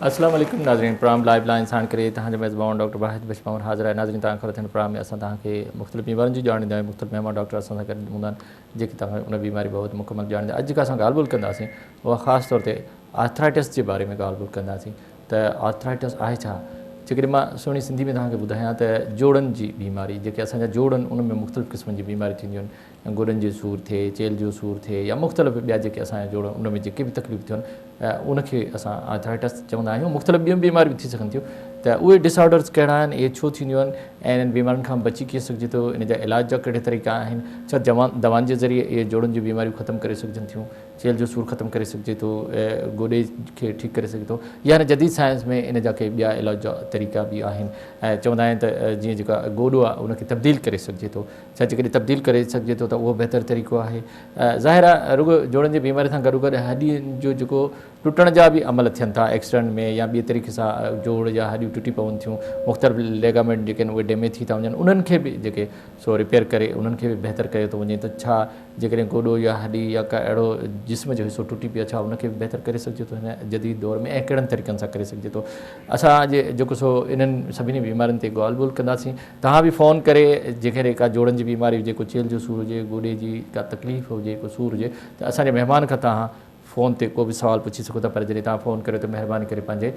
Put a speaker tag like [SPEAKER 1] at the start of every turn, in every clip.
[SPEAKER 1] اسلام عليڪم ناظرين پروگرام لائيو لائين ساڻ ڪري توهان جو ميزبان ڊاڪٽر واحد بخش پنهور حاضر آهي. ناظرين توهان کي خبر ٿيڻ پروگرام ۾ اسان توهان کي مختلف بيمارين جي ڄاڻ ڏيندا آهيون. مختلف مهمان ڊاڪٽر اسان سان گڏ هوندا آهن جيڪي توهان کي ان بيماري بابت مڪمل ڄاڻ ڏيندا. اڄ جيڪا اسان ڳالهه ٻولهه ڪنداسين اها خاص طور تي آرٿرائٽس جي باري ۾ ڳالهه ٻولهه ڪنداسين ته آرٿرائٽس آهي ڇا؟ جيڪڏهن مان سهڻي سنڌي ۾ توهان کي ٻڌايان ته جوڙن جي بيماري، جيڪي اسان جا جوڙ آهن ان ۾ مختلف قسمن جي بيماريون ٿينديون آهن، گوڏن جو سور ٿئي، چيلهه جو سور ٿئي يا مختلف ٻيا جيڪي اسان جا جوڙ آهن ان ۾ جيڪي به تڪليف ٿين ان کي اسان آرٿرائٽس چوندا آهيون. مختلف ٻيون بيماريون به ٿي سگهن ٿيون ته اهي ڊس آرڊرز ڪهڙا آهن، اهي ڇو ٿينديون آهن ۽ انهن بيمارين کان بچي ڪيئن سگهجي ٿو، ان جا علاج جا ڪهڙي طريقا آهن، ڇا دوائن جي ذريعي اهي جوڙن جون بيماريون ختم ڪري سگهجن ٿيون، چيلهه جو سور ختم ڪري سگهجي ٿو، گوڏي کي ٺيڪ ڪري سگهجي ٿو يا هن جديد سائنس ۾ ان جا ڪي ٻيا علاج جا طريقا به آهن ۽ چوندا آهن ته جيئن جيڪا گوڏو آهي ان کي تبديل ڪري سگهجي ٿو، ڇا جيڪڏهن تبديل ڪري سگهجي ٿو ته اهو بهتر طريقو آهي. ظاهر آهي رڳو جوڙن جي بيماري سان گڏوگڏ هڏين جو جيڪو ٽٽڻ جا به عمل ٿين ٿا، ايڪسيڊنٽ ۾ يا ٻئي طريقي سان جوڙ يا هڏيون ٽٽي پون ٿيون، مختلف ليگامينٽ جيڪي آهن اهي ڊيميج ٿي ٿا وڃن، انهن کي به جيڪي سو رپيئر ڪري انهن کي به بهتر ڪيو ٿو وڃي ته ڇا جيڪڏهن گوڏو يا هڏي يا ڪا اهڙو جسم جو حصو ٽٽي پيو آهي ڇا ان کي به بهتر ڪري سگهجي ٿو هن جديد دور ۾ ۽ ڪهڙن طريقن سان ڪري سگهجي ٿو. اسان اڄ جيڪو سو انهن سڀني بيمارين تي ڳالهه ٻولهه ڪنداسين. توهان به فون ڪري جيڪڏهن ڪا جوڙن جي بيماري هجي، ڪو چيلهه جو سور هجي، گوڏي جي ڪا تڪليف هجي، ڪو سور هجي ته اسان جي مهمان کان توهان فون تي ڪو به سوال پڇي سگهو ٿا پر جڏهن توهان فون ڪريو ته مهرباني ڪري پنهنجي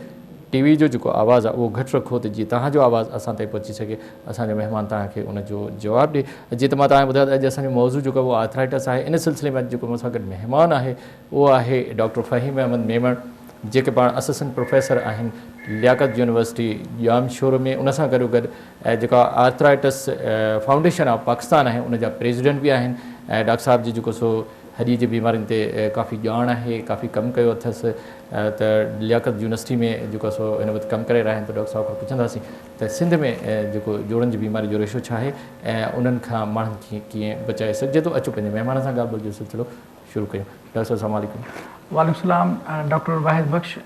[SPEAKER 1] ٽي وي جو جيڪو آواز آهي اهو گهٽ رکو ته جيئن توهان جو آواز اسان تائين پهچي سگهي اسان جو مهمان توهان کي ان جو جواب ڏي. جيئن ته مان توهان کي ٻڌايو ته اڄ اسان جو موضوع جيڪو آهي اهو آرٿرائٽس آهي ان سلسلي ۾ اڄ جيڪو مون سان گڏ مهمان آهي اهو آهي ڊاڪٽر فهيم احمد ميمڻ جيڪي پاڻ اسسٽنٽ پروفيسر آهن لياقت يونيورسٽي ڄامشورو ۾ ان سان گڏو گڏ جيڪا آرٿرائٽس فائونڊيشن آف پاڪستان آهي ان جا پريزيڊنٽ به آهن ۽ ڊاڪٽر صاحب جي جيڪو سو هڏي جي بيمارين تي ڪافي ڄاڻ آهي ڪافي ڪم ڪيو اٿس ته لياقت يونيورسٽي ۾ جيڪو سو هن وقت ڪم ڪري رهيا آهن ته ڊاڪٽر صاحب کان پڇنداسين ته سنڌ ۾ جيڪو جوڙن جي بيماري جو ريشو ڇا آهي ۽ انهن کان ماڻهن کي ڪيئن بچائي سگهجي ٿو اچو پنهنجي مهمان سان ڳالهه ٻولهه جو سلسلو شروع ڪيون. ڊاڪٽر صاحب السلام عليڪم.
[SPEAKER 2] وعليڪم السلام ڊاڪٽر واحد بخش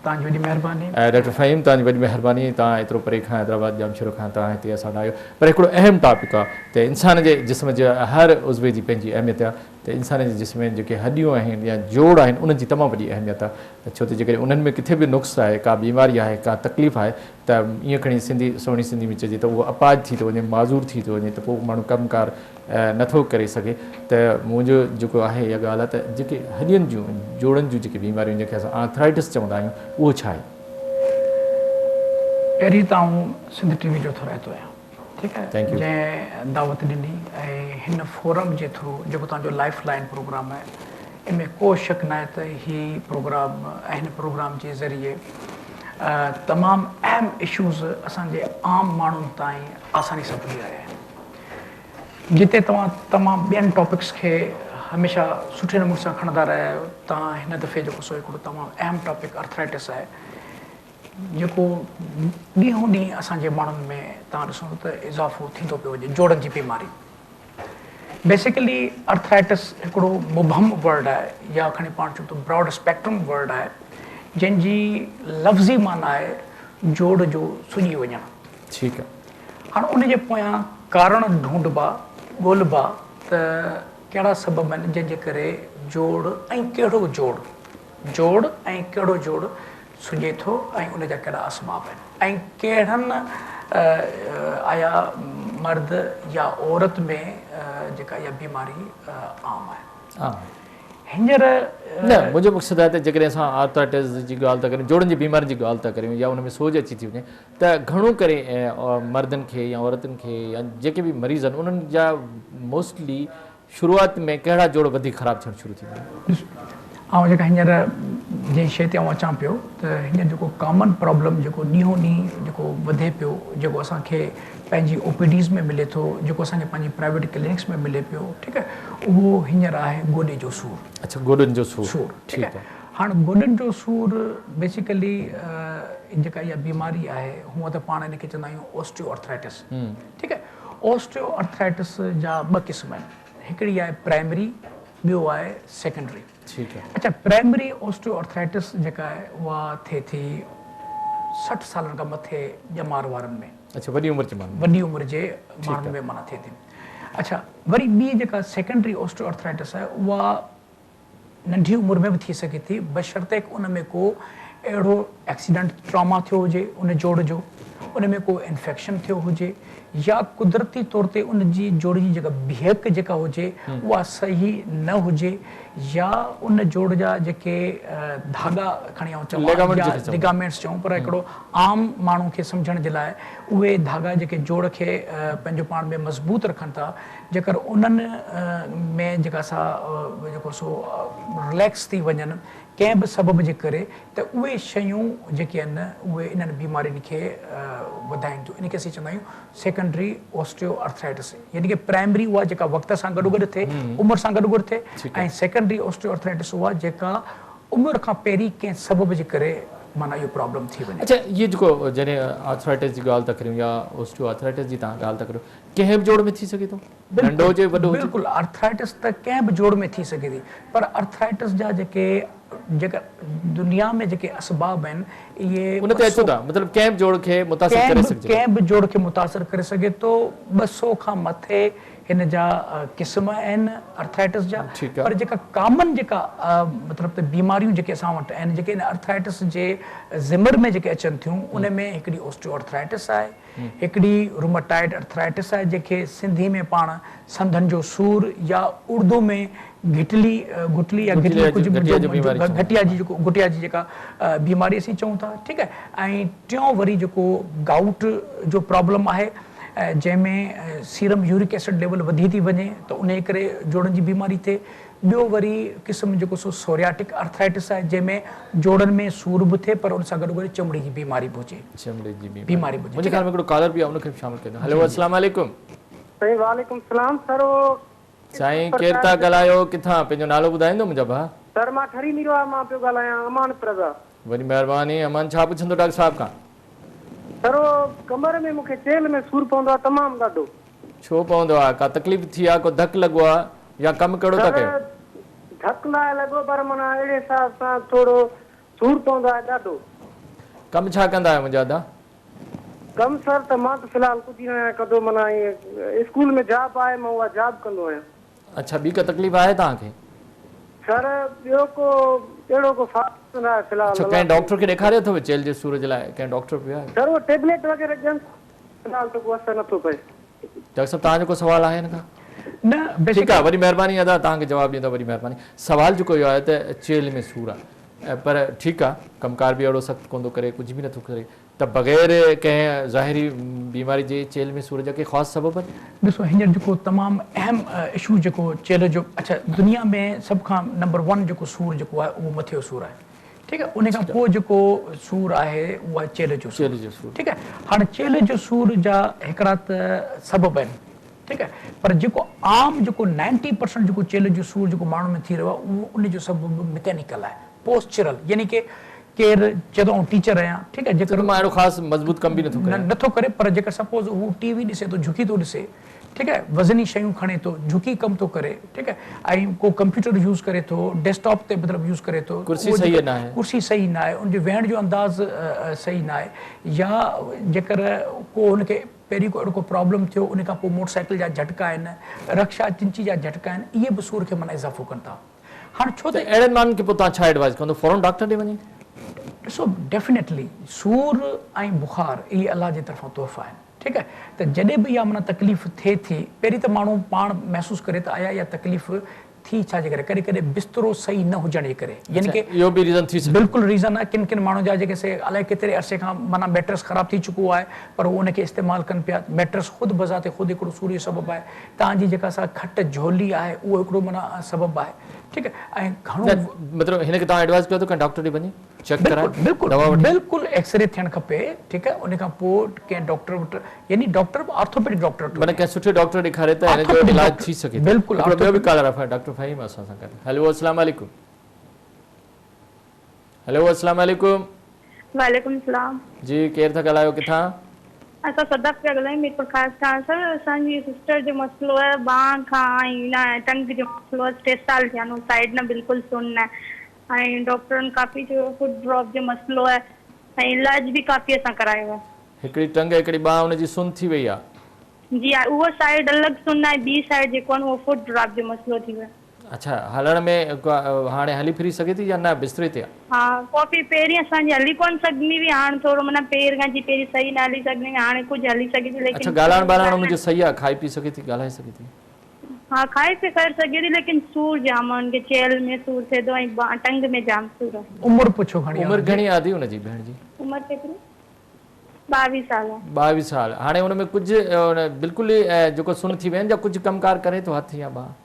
[SPEAKER 2] توهان جي وڏي مهرباني.
[SPEAKER 1] ڊاڪٽر فهيم توهان جي وڏي مهرباني توهان ايترو پري کان حيدرآباد ڄامشورو کان توهان هتي اسان وٽ آيو پر هڪڙو اهم ٽاپڪ آ ته انسان جي جسم جي هر عضوي جي پنهنجي اهميت آ ته انسان جي جسم ۾ جيڪي هڏيون آهن يا جوڙ آهن انهن جي تمام وڏي اهميت آ ڇو ته جيڪڏهن انهن ۾ ڪٿي به نقص آهي ڪا بيماري آهي ڪا تڪليف آهي ته ائين کڻي سنڌي سهڻي سنڌي ۾ چئجي ته اهو اپاهج ٿي ٿو وڃي معذور ٿي ٿو وڃي ته پوء ماڻهو ڪم ڪار نٿو ڪري سگهي ته منهنجو جيڪو آهي اها ڳالهه آهي ته جيڪي هڏين جون جوڙن جون جيڪي بيماريون جنهن کي اسان آرٿرائٽس چوندا آهيون اهو ڇا آهي؟
[SPEAKER 2] پهرين ته آئون سنڌ ٽي وي جو ٿورائتو آهيان ٺيڪ آهي جنهن دعوت ڏني ۽ هن فورم جي ٿرو جيڪو توهان جو لائف لائن پروگرام آهي ان ۾ ڪو شڪ ناهي ته هي پروگرام ۽ هن پروگرام جي ذريعي تمام اهم اشوز اسان جي عام ماڻهن تائين آساني سان پڄي رهيا آهن. جتي توهان تمام ٻين ٽاپڪس کي هميشه سٺي نموني سان کڻندا رهيا آهيو، توهان هن دفعي جيڪو سو هڪڙو تمام اهم ٽاپڪ ارٿرائٽس آهي جيڪو ڏينهون ڏينهن اسان جي ماڻهن ۾ توهان ڏسندو ته اضافو ٿيندو پيو وڃي جوڙن جي بيماري بيسيڪلي ارٿرائٽس هڪڙو مبهم ورڊ آهي يا کڻي پاڻ چئون ته براڊ اسپيڪٽرم ورڊ آهي جنهن جي لفظي معنيٰ آهي جوڙ جو سڄي وڃڻ.
[SPEAKER 1] ٺيڪ آهي.
[SPEAKER 2] هاڻ ان جي پويان ڪارڻ ڍونڍبا، ڳولبا ته ڪهڙا سبب آهن جنهن جي ڪري جوڙ ۽ ڪهڙو جوڙ، جوڙ ۽ ڪهڙو جوڙ سڄي ٿو ۽ ان جا ڪهڙا اسباب آهن ۽ ڪهڙن آيا مرد يا عورت ۾ جيڪا اها بيماري عام آهي.
[SPEAKER 1] عام آهي.
[SPEAKER 2] هينئر.
[SPEAKER 1] نه منهنجو مقصد آهي ته جيڪڏهن اسان آرٿرائٽس جي ڳالهه ٿا ڪريون، جوڙن جي بيمارين جي ڳالهه ٿا ڪريون يا ان ۾ سوڄ اچي ٿي وڃي ته گهڻو ڪري مردن کي يا عورتن کي يا جيڪي به مريض آهن انهن جا موسٽلي شروعات ۾ ڪهڙا جوڙ وڌيڪ خراب ٿيڻ شروع ٿيندا آهن؟
[SPEAKER 2] ڏس آئون جيڪا هينئر جنهن شيء تي آئون اچان پيو ته هينئر جيڪو ڪامن پرابلم جيڪو ڏينهون ڏينهن جيڪو وڌي پيو جيڪو اسان کي پنهنجي او پي ڊيز ۾ ملي ٿو جيڪو اسان کي پنهنجي پرائيويٽ ڪلينڪس ۾ ملي پيو ٺيڪ آهي اهو هينئر آهي گوڏي جو سور.
[SPEAKER 1] اڇا گوڏن جو سور
[SPEAKER 2] سور ٺيڪ آهي. هاڻ گوڏن جو سور بيسيڪلي جيڪا اها بيماري آهي هونء ته پاڻ ان کي چوندا آهيون اوسٽيو آرٿرائٽس ٺيڪ آهي اوسٽيو آرٿرائٽس جا ٻه قسم آهن هڪڙي آهي پرائمري ٻيو آهي سيڪنڊري
[SPEAKER 1] ٺيڪ آهي
[SPEAKER 2] اڇا پرائمري اوسٽيو آرٿرائٽس جيڪا آهي اها ٿئي ٿي 60 سالن کان مٿي ڄمار وارن ۾
[SPEAKER 1] اڇا وڏي عمر جي ماڻهن
[SPEAKER 2] ۾ وڏي عمر جي ماڻهن ۾ معنيٰ ٿئي ٿي اڇا وري ٻي جيڪا سيڪنڊري اوسٽيو آرٿرائٽس آهي اها ننڍي عمر ۾ به ٿي سگهي ٿي بشرطيڪ ان ۾ ڪو اهڙو ايڪسيڊنٽ ٽراما ٿيو هجي ان جوڙ جو، ان ۾ ڪو انفيڪشن ٿيو هجي يا قدرتي طور تي ان جي جوڙ جي جيڪا بيهڪ جيڪا هجي اها صحيح نه هجي يا ان جوڙ جا جيڪي ڌاڳا کڻي آئون چوان يا لگامينٽس چئون پر هڪڙو عام ماڻهو کي سمجهڻ جي لاء اهي ڌاڳا جيڪي جوڙ کي پنهنجو پاڻ ۾ مضبوط رکن ٿا جيڪر انهن ۾ جيڪا سا جيڪو سو رليڪس ٿي وڃن ڪنهن به سبب جي ڪري ته اهي شيون جيڪي آهن اهي انهن بيمارين کي وڌائين ٿيون ان کي اسين چوندا آهيون سيڪنڊري اوسٽيو آرٿرائٽس يعني ڪي پرائمري اها جيڪا وقت سان گڏو گڏ ٿئي عمر سان گڏو گڏ ٿئي ۽ سيڪنڊري اوسٽيو آرٿرائٽس اها جيڪا عمر کان پهرين ڪنهن سبب جي ڪري معنيٰ اهو پرابلم ٿي وڃي.
[SPEAKER 1] اڇا اهي جيڪو جڏهن آرٿرائٽس جي ڳالهه ٿا ڪريون يا اوسٽيو آرٿرائٽس جي توهان ڳالهه ٿا ڪريو ڪنهن به جوڙ ۾ ٿي سگهي ٿو؟ ننڍو هجي وڏو هجي.
[SPEAKER 2] بلڪل آرٿرائٽس ته ڪنهن به جوڙ ۾ ٿي سگهي ٿي پر آرٿرائٽس جا جيڪي جيڪا دنيا ۾ جيڪي اسباب آهن اهي
[SPEAKER 1] ان تي اچون ٿا مطلب ڪنهن به جوڙ کي متاثر ڪري سگهجي ٿو.
[SPEAKER 2] ڪنهن به جوڙ کي متاثر ڪري سگهي ٿو 200 کان مٿي هن جا قسم آهن آرٿرائٽس جا پر جيڪا ڪامن جيڪا مطلب ته بيماريون جيڪي اسان وٽ آهن جيڪي ان آرٿرائٽس جي ذمر ۾ جيڪي اچن ٿيون ان ۾ هڪڙي اوسٽيو آرٿرائٽس آهي هڪڙي روماٽائڊ ارٿرائٽس آهي جنهن کي سنڌي ۾ پاڻ سنڌن جو سور يا اردو ۾ گهٽلي گهٽلي يا گهٽلي ڪجهه گهٽيا جي جيڪو گهٽيا جي جيڪا بيماري اسين چئون ٿا ٺيڪ آهي ۽ ٽيون وري جيڪو گائوٽ جو پرابلم آهي جنهن ۾ سيرم يورڪ ايسڊ ليول وڌي ٿي وڃي ته انهي ڪري جوڙن جي بيماري ٿئي ٻيو وري قسم جيڪو سو سورياٽڪ آرٿرائٽس آهي جنهن ۾ جوڙن ۾ سور به ٿئي پر ان سان گڏوگڏ چمڙي جي بيماري به هجي.
[SPEAKER 1] چمڙي جي بيماري به هجي. منهنجي خيال ۾ هڪڙو ڪالر به آهي ان کي به شامل ڪيو. هلو السلام عليڪم.
[SPEAKER 3] سائين وعليڪم السلام سر اهو
[SPEAKER 1] سائين ڪير ٿا ڳالهايو ڪٿان پنهنجو نالو ٻڌائيندو منهنجا ڀاء.
[SPEAKER 3] سر مان ٺري ميرواهه مان پيو ڳالهايان امان پرزا.
[SPEAKER 1] وڏي مهرباني امان ڇا پڇندو ڊاڪٽر صاحب کان.
[SPEAKER 3] سر اهو ڪمر ۾ مونکي چيلهه ۾ سور پوندو آهي تمام ڏاڍو.
[SPEAKER 1] ڇو پوندو آ؟ ڪا تڪليف ٿي آ؟ ڪو ڌڪ لڳو آ؟ يا ڪم ڪهڙو ٿا ڪيو؟
[SPEAKER 3] سر ڌڪ ناهي لڳو پر معنيٰ اهڙي حساب سان ٿورو سور پوندو آهي ڏاڍو.
[SPEAKER 1] ڪم ڇا ڪندا آهيو منهنجا ادا؟
[SPEAKER 3] ڪم سر ته مان ته في الحال ڪجهه نه آهيان ڪندو معنيٰ ائين اسڪول ۾ جاب آهي مان اها جاب ڪندو آهيان.
[SPEAKER 1] اڇا ٻي ڪا تڪليف آهي توهان کي؟
[SPEAKER 3] سر ٻيو ڪو اهڙو ڪو خاص نه آهي في الحال.
[SPEAKER 1] اڇا ڪنهن ڊاڪٽر کي ڏيکاريو اٿو چيلهه جي سور جي لاء ڪنهن ڊاڪٽر وٽ ويا آهيو؟
[SPEAKER 3] سر اهو ٽيبليٽ وغيره ڏين ٿا. في الحال ته ڪو اثر نٿو پئي.
[SPEAKER 1] ڊاڪٽر صاحب توهان جو ڪو سوال آهي هن کان؟
[SPEAKER 2] نه
[SPEAKER 1] ٺيڪ آهي وڏي مهرباني ادا توهان کي جواب ڏيندا وڏي مهرباني سوال جيڪو اهو آهي ته چيلهه ۾ سور آهي پر ٺيڪ آهي ڪم ڪار به اهڙو سخت ڪونه ٿو ڪري ڪجهه به نٿو ڪري ته بغير ڪنهن ظاهري بيماري جي چيلهه ۾ سور جا ڪي خاص سبب آهن؟
[SPEAKER 2] ڏسو هينئر جيڪو تمام اهم اشو جيڪو چيلهه جو اڇا دنيا ۾ سڀ کان نمبر ون جيڪو سور جيڪو آهي اهو مٿي جو سور آهي ٺيڪ آهي ان کان پوء جيڪو سور آهي اهو آهي چيلهه جو سور ٺيڪ آهي هاڻي چيلهه جو سور جا هڪڙا ته سبب آهن ٺيڪ آهي پر جيڪو عام جيڪو نائنٽي پرسنٽ جيڪو چيلهه جو سور جيڪو ماڻهن ۾ ٿي رهيو آهي اهو ان جو سبب مڪينيڪل آهي پوسچرل يعني ڪي ڪير چئي ٿو آئون ٽيچر آهيان ٺيڪ آهي
[SPEAKER 1] جيڪر مان اهڙو خاص مضبوط ڪم به نٿو ڪريان
[SPEAKER 2] نٿو ڪري پر جيڪر سپوز هو ٽي وي ڏسي ٿو جهڪي ٿو ڏسي ٺيڪ آهي وزني شيون کڻي ٿو جهڪي ڪم ٿو ڪري ٺيڪ آهي ۽ ڪو ڪمپيوٽر يوز ڪري ٿو ڊيسڪ ٽاپ تي مطلب يوز ڪري ٿو
[SPEAKER 1] ڪرسي صحيح نه آهي
[SPEAKER 2] ڪرسي صحيح نه آهي ان جو ويهڻ جو انداز صحيح نه آهي يا جيڪر ڪو هن کي پهرين ڪو اهڙو ڪو پرابلم ٿيو ان کان پوء موٽر سائيڪل جا جهٽڪا آهن رڪشا چنچي جا جهٽڪا آهن اهي به سور کي معنيٰ اضافو ڪن ٿا هاڻ ڇو
[SPEAKER 1] ته اهڙن ماڻهن کي پوء توهان ڇا ايڊوائز ڪندو فورن ڊاڪٽر ڏي وڃي؟
[SPEAKER 2] ڏسو ڊيفنيٽلي سور ۽ بخار اهي الله جي طرفان تحفا آهن ٺيڪ آهي ته جڏهن به اها معنيٰ تڪليف ٿئي ٿي پهرين ته ماڻهو پاڻ محسوس ڪري ته آيا اها تڪليف ٿي ڇا جي ڪري ڪڏهن ڪڏهن بسترو صحيح نه هجڻ جي ڪري يعني ڪي
[SPEAKER 1] اهو به ريزن ٿي سگهي ٿو.
[SPEAKER 2] بلڪل ريزن آهي ڪن ڪن ماڻهن جا جيڪي سي الائي ڪيتري عرصي کان معنيٰ ميٽرس خراب ٿي چڪو آهي پر هو ان کي استعمال ڪن پيا ميٽرس خود بذات خود هڪڙو سور جو سبب آهي توهان جي جيڪا سا کٽ جهولي آهي اهو هڪڙو معنيٰ سبب آهي ٺيڪ آهي ۽ گهڻو
[SPEAKER 1] مطلب هن کي توهان ايڊوائز ڪيو ته ڪنهن ڊاڪٽر ڏي وڃي چيڪ ڪرائي
[SPEAKER 2] بلڪل بلڪل بلڪل ايڪسري ٿيڻ کپي ٺيڪ آهي ان کان پوء ڪنهن ڊاڪٽر وٽ يعني ڊاڪٽر به آرٿوپيڊڪ ڊاڪٽر وٽ
[SPEAKER 1] معنيٰ ڪنهن سٺي ڊاڪٽر ڏيکاري ته هن جو علاج ٿي سگهي ٿو.
[SPEAKER 2] بلڪل
[SPEAKER 1] هڪڙو ٻيو به ڪالر آهي ڊاڪٽر فهيم اسان سان گڏ هيلو السلام عليڪم هيلو السلام عليڪم.
[SPEAKER 4] وعليڪم السلام.
[SPEAKER 1] جي ڪير ٿا ڳالهايو ڪٿان.
[SPEAKER 4] اسان صدف پيا ڳالهايون ميرپورخاص کان سر اسان جي سسٽر جو مسئلو آهي ٻانهن کان ۽ نه ٽنگ جو مسئلو آهي ٽي سال ٿيا آهن سائيڊ نه بلڪل سن آهي ۽ ڊاڪٽرن ڪافي چيو فوٽ ڊراپ جو مسئلو آهي ۽ علاج به ڪافي اسان ڪرايو آهي.
[SPEAKER 1] هڪڙي ٽنگ هڪڙي ٻانهن ان جي سن ٿي وئي آهي.
[SPEAKER 4] جي ها اهو سائيڊ الڳ سن آهي ٻي سائيڊ جيڪو آهي نه اهو فوٽ ڊراپ جو مسئلو ٿي ويو آهي.
[SPEAKER 1] اڇا هلڻ ۾ هاڻي هلي ڦري سگهي ٿي يا نه بستري تي آ؟
[SPEAKER 4] ها ڪافي پهرين اسان جي هلي ڪونه سگهندي هئي هاڻ ٿورو معنيٰ پير کان جي پهرين صحيح نه هلي سگهندي هئي هاڻي ڪجهه هلي سگهي ٿي
[SPEAKER 1] ليڪن اڇا ڳالهائڻ ٻالهائڻ ان جو صحيح آ کائي پي سگهي ٿي ڳالهائي سگهي ٿي؟
[SPEAKER 4] ها کائي پي خير سگهي ٿي ليڪن سور جام آ ان کي چيلهه ۾ سور ٿئي ٿو ۽ ٽنگ ۾ جام سور آ.
[SPEAKER 2] عمر پڇو گهڻي
[SPEAKER 1] آ عمر گهڻي آ ادي ان جي ڀيڻ جي؟
[SPEAKER 4] عمر ڪيتري؟ 22 سال آ.
[SPEAKER 1] 22 سال هاڻي ان ۾ ڪجهه بلڪل ئي جيڪو سن ٿي ويا آهن يا ڪجهه ڪم ڪار ڪري ٿو هٿ يا ٻانهن؟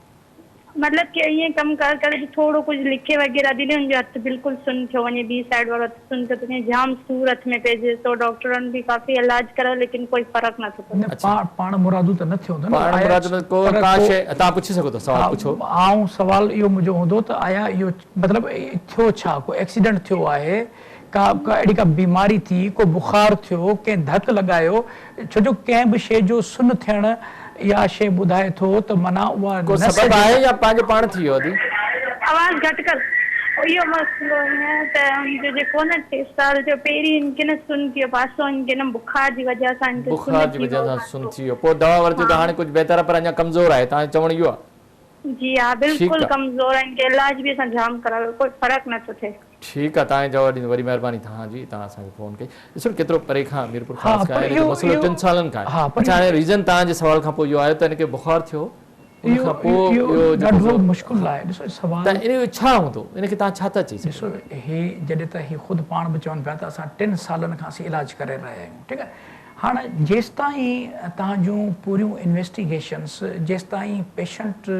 [SPEAKER 4] مطلب ڪي ائين ڪم ڪار ڪري ٿي ٿورو ڪجهه لکي وغيره ٿي نه ان جو هٿ بلڪل سن ٿيو وڃي ٻي سائيڊ وارو هٿ سن ٿيو ٿو وڃي جام سور هٿ ۾ پئجي ٿو ڊاڪٽرن به ڪافي علاج ڪرايو ليڪن ڪوئي فرق نه ٿو پوي.
[SPEAKER 2] نه پاڻ پاڻ مرادو ته نه ٿيو هوندو نه
[SPEAKER 1] پاڻ مرادو نه ڪو ڪا شي توهان پڇي سگهو ٿا سوال پڇو.
[SPEAKER 2] آئون سوال اهو منهنجو هوندو ته آيا اهو مطلب ٿيو ڇا ڪو ايڪسيڊنٽ ٿيو آهي ڪا ڪا اهڙي ڪا بيماري ٿي، ڪو بخار ٿيو، ڪنهن ڌڪ لڳايو، ڇو جو ڪنهن به شيء جو سن ٿيڻ اها شيء ٻڌائي ٿو ته معنيٰ اها
[SPEAKER 1] ڪو
[SPEAKER 2] نس
[SPEAKER 1] سبب
[SPEAKER 2] جي.
[SPEAKER 1] آهي يا پنهنجو پاڻ ٿي ويو ادي؟
[SPEAKER 4] آواز گهٽ ڪر. اهو مسئلو ائين ته هن جو جيڪو نه ٽي سال جو پهرين هن کي نه سن ٿي ويو پاسو هن کي نه بخار جي وجه سان هن کي سن
[SPEAKER 1] بخار جي
[SPEAKER 4] ٿي
[SPEAKER 1] وجه
[SPEAKER 4] ويو
[SPEAKER 1] سان سن
[SPEAKER 4] پاسو
[SPEAKER 1] ٿي ويو پوء دوا ورتي ته
[SPEAKER 4] ها.
[SPEAKER 1] هاڻي ڪجهه بهتر آهي پر اڃا ڪمزور آهي توهان جو چوڻ اهو آهي.
[SPEAKER 4] جي ها
[SPEAKER 1] ٺيڪ
[SPEAKER 4] بلڪل
[SPEAKER 1] آ.
[SPEAKER 4] ڪمزور آهن کي علاج به اسان جام ڪرايو ڪوئي فرق نه ٿو ٿئي.
[SPEAKER 1] ٺيڪ آ توهان جواب ڏيندو وڏي مهرباني توهان جي توهان اسان کي فون ڪئي ڏسو نه ڪيترو پري کان ميرپور
[SPEAKER 2] ها
[SPEAKER 1] خاص کان
[SPEAKER 2] پر
[SPEAKER 1] آيو هن جو
[SPEAKER 2] اهو
[SPEAKER 1] مسئلو
[SPEAKER 2] اهو
[SPEAKER 1] ٽن سالن کان آهي
[SPEAKER 2] ها پر
[SPEAKER 1] اڇا هاڻي ريزن توهان جي سوال کان پوء اهو آيو ته هن کي بخار ٿيو ان
[SPEAKER 2] اهو
[SPEAKER 1] کان پوء
[SPEAKER 2] اهو
[SPEAKER 1] اهو جيڪو
[SPEAKER 2] ڏاڍو
[SPEAKER 1] سو
[SPEAKER 2] مشڪل آهي ڏسو
[SPEAKER 1] ته
[SPEAKER 2] سوال
[SPEAKER 1] ان جو ڇا هوندو ان کي توهان ڇا ٿا چئي
[SPEAKER 2] ڏسو
[SPEAKER 1] سگهو.
[SPEAKER 2] هي جڏهن ته هي خود پاڻ به چون پيا ته اسان ٽن سالن کان اسين علاج ڪري رهيا آهيون ٺيڪ آهي هاڻ جيستائين توهان جون پوريون انويسٽيگيشنس جيستائين پيشنٽ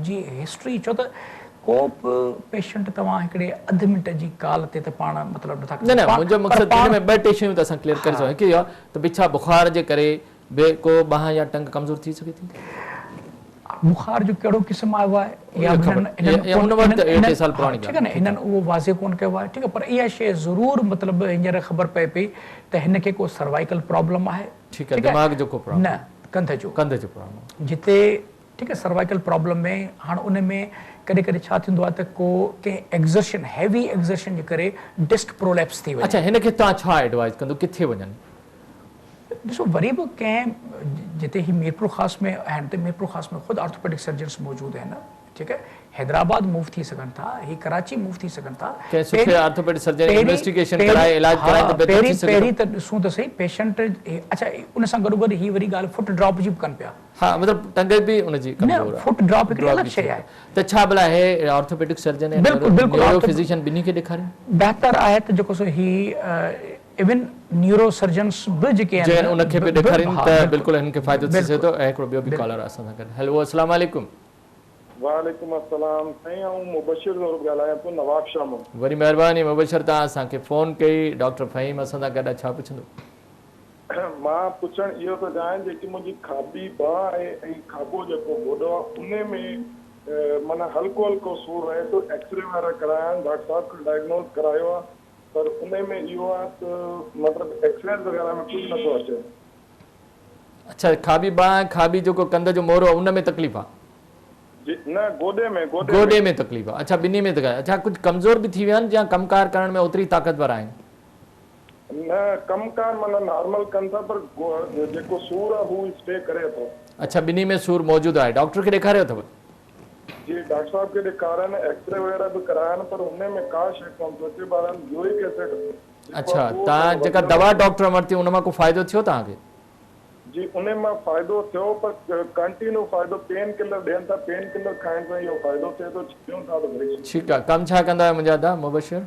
[SPEAKER 2] جي هسٽري ڇو ته ڪو به پيشنٽ توهان هڪڙي اڌ منٽ جي ڪال تي ته پاڻ مطلب نٿا
[SPEAKER 1] نه نه منهنجو
[SPEAKER 2] پر
[SPEAKER 1] مقصد هن
[SPEAKER 2] پاڻ
[SPEAKER 1] ۾ ٻه ٽي شيون ته اسان ڪليئر ڪري
[SPEAKER 2] ها
[SPEAKER 1] سگهون هڪ اهو آهي ته ڀئي ڇا بخار جي ڪري به ڪو ٻانهن يا ٽنگ ڪمزور ٿي سگهي ٿي؟
[SPEAKER 2] بخار جو ڪهڙو قسم آيو آهي يا
[SPEAKER 1] اها
[SPEAKER 2] هنن
[SPEAKER 1] خبر
[SPEAKER 2] هنن
[SPEAKER 1] يا
[SPEAKER 2] ڪون
[SPEAKER 1] ان وقت
[SPEAKER 2] هنن
[SPEAKER 1] اهي ٽي
[SPEAKER 2] هنن
[SPEAKER 1] سال
[SPEAKER 2] ها
[SPEAKER 1] پراڻي
[SPEAKER 2] ٺيڪ آهي
[SPEAKER 1] ڳالهه
[SPEAKER 2] نه
[SPEAKER 1] ٺيڪ
[SPEAKER 2] هنن
[SPEAKER 1] آهي.
[SPEAKER 2] اهو واضح ڪون ڪيو آهي ٺيڪ آهي پر اها شيء ضرور مطلب هينئر خبر پئي پئي ته هن کي ڪو سروائيڪل پرابلم آهي
[SPEAKER 1] ٺيڪ آهي
[SPEAKER 2] ٺيڪ آهي
[SPEAKER 1] دماغ جو ڪو پرابلم
[SPEAKER 2] نه ڪنڌ جو
[SPEAKER 1] ڪنڌ جو پرابلم
[SPEAKER 2] جتي ٺيڪ آهي سروائيڪل پرابلم ۾ هاڻ ان ۾ ڪڏهن ڪڏهن ڇا ٿيندو آهي ته ڪو ڪنهن ايگزرشن هيوي ايگزرشن جي ڪري ڊسڪ پروليپس ٿي وڃي.
[SPEAKER 1] اڇا هن کي توهان ڇا ايڊوائز ڪندو ڪٿي وڃن؟
[SPEAKER 2] ڏسو وري به ڪنهن جتي هي ميرپورخاص ۾ آهن ته ميرپورخاص ۾ خود آرٿوپيڊڪ سرجنس موجود آهن ٺيڪ آهي حيدرآباد موو ٿي سگهن ٿا هي ڪراچي موو ٿي سگهن ٿا
[SPEAKER 1] ڪنهن سٺي آرٿوپيڊڪ سرجن انويسٽيگيشن ڪرائي علاج
[SPEAKER 2] ها
[SPEAKER 1] ڪرائين ته بهتر ٿي
[SPEAKER 2] پهرين
[SPEAKER 1] سگهي ٿو.
[SPEAKER 2] پهرين ته ڏسون ته سهي پيشنٽ اڇا ان سان گڏو گڏ هي وري ڳالهه فٽ ڊراپ جي به ڪن پيا.
[SPEAKER 1] ها مطلب ٽنگ به ان جي
[SPEAKER 2] نه
[SPEAKER 1] ڪمزور آهي
[SPEAKER 2] فٽ ڊراپ هڪڙي
[SPEAKER 1] ڊراپ
[SPEAKER 2] الڳ
[SPEAKER 1] به
[SPEAKER 2] شيء
[SPEAKER 1] ٿي
[SPEAKER 2] آهي.
[SPEAKER 1] ته ڇا ڀلا هي آرٿوپيڊڪ سرجن ۽
[SPEAKER 2] بلڪل بلڪل
[SPEAKER 1] نيورو
[SPEAKER 2] آرٿو
[SPEAKER 1] فزيشن ٻنهي کي ڏيکارين؟
[SPEAKER 2] بهتر آهي ته جيڪو سو هي ايون نيورو سرجنس به جيڪي
[SPEAKER 1] جي
[SPEAKER 2] آهن
[SPEAKER 1] ان کي به ڏيکارين
[SPEAKER 2] ها
[SPEAKER 1] ته
[SPEAKER 2] بلڪل
[SPEAKER 1] بلڪل هنن کي فائدو ٿي سگهي
[SPEAKER 2] بلڪل
[SPEAKER 1] ٿو ۽ هڪڙو ٻيو به
[SPEAKER 2] بلڪل.
[SPEAKER 1] ڪالر آهي اسان سان گڏ هيلو السلام عليڪم.
[SPEAKER 5] وعليڪم السلام سائين آئون مبشر زورب ڳالهايان ٿو نوابشاهه مان.
[SPEAKER 1] وڏي مهرباني مبشر توهان اسان کي فون ڪئي ڊاڪٽر فهيم اسان سان گڏ آهي ڇا پڇندو.
[SPEAKER 5] مان پڇڻ اهو ٿو چاهيان جيڪي منهنجي کاٻي ٻانهن آهي ۽ کاٻو جيڪو گوڏو آهي انهي ۾ معنيٰ هلڪو هلڪو سور رهي ٿو ايڪسري وغيره ڪرايا آهن ڊاڪٽر صاحب کان ڊائگنوز ڪرايو آهي پر انهي ۾ اهو آهي ته مطلب ايڪسريز وغيره ۾ ڪجهه نٿو اچي.
[SPEAKER 1] اڇا کاٻي ٻانهن کاٻي جيڪو ڪنڌ جو مورو آهي ان ۾ تڪليف آهي.
[SPEAKER 5] جي نه گوڏي ۾ گوڏي
[SPEAKER 1] گوڏي
[SPEAKER 5] ۾.
[SPEAKER 1] ۾ تڪليف آهي اڇا ٻنهي ۾ تڪليف اڇا ڪجهه ڪمزور به ٿي ويا آهن يا ڪم ڪار ڪرڻ ۾ اوتري طاقتور آهن.
[SPEAKER 5] نه ڪم ڪار معنيٰ نارمل ڪن ٿا پر جيڪو سور آهي هو اسٽي ڪري ٿو.
[SPEAKER 1] اڇا ٻنهي ۾ سور موجود آهي ڊاڪٽر کي ڏيکاريو اٿو.
[SPEAKER 5] جي ڊاڪٽر صاحب کي ڏيکاريا آهن ايڪسري وغيره به ڪرايا آهن پر انهي ۾ ڪا شيء ڪونه ٿو اچي بهرحال يورڪ ايسڊ جيڪو
[SPEAKER 1] اڇا
[SPEAKER 5] آهي اهو
[SPEAKER 1] تان
[SPEAKER 5] ٿورو
[SPEAKER 1] جيڪا
[SPEAKER 5] وڌيل
[SPEAKER 1] دوا
[SPEAKER 5] آهي.
[SPEAKER 1] ڊاڪٽر ورتي ان مان ڪو فائدو ٿيو توهان کي؟
[SPEAKER 5] جي انهي مان فائدو ٿيو پر ڪنٽينيو فائدو پين ڪلر ڏين ٿا پين ڪلر کائڻ سان اهو فائدو ٿئي ٿو ڇڏيون ٿا ته وري سور
[SPEAKER 1] ٺيڪ آهي ڪم ڇا ڪندا آهيو منهنجا ادا مبشر؟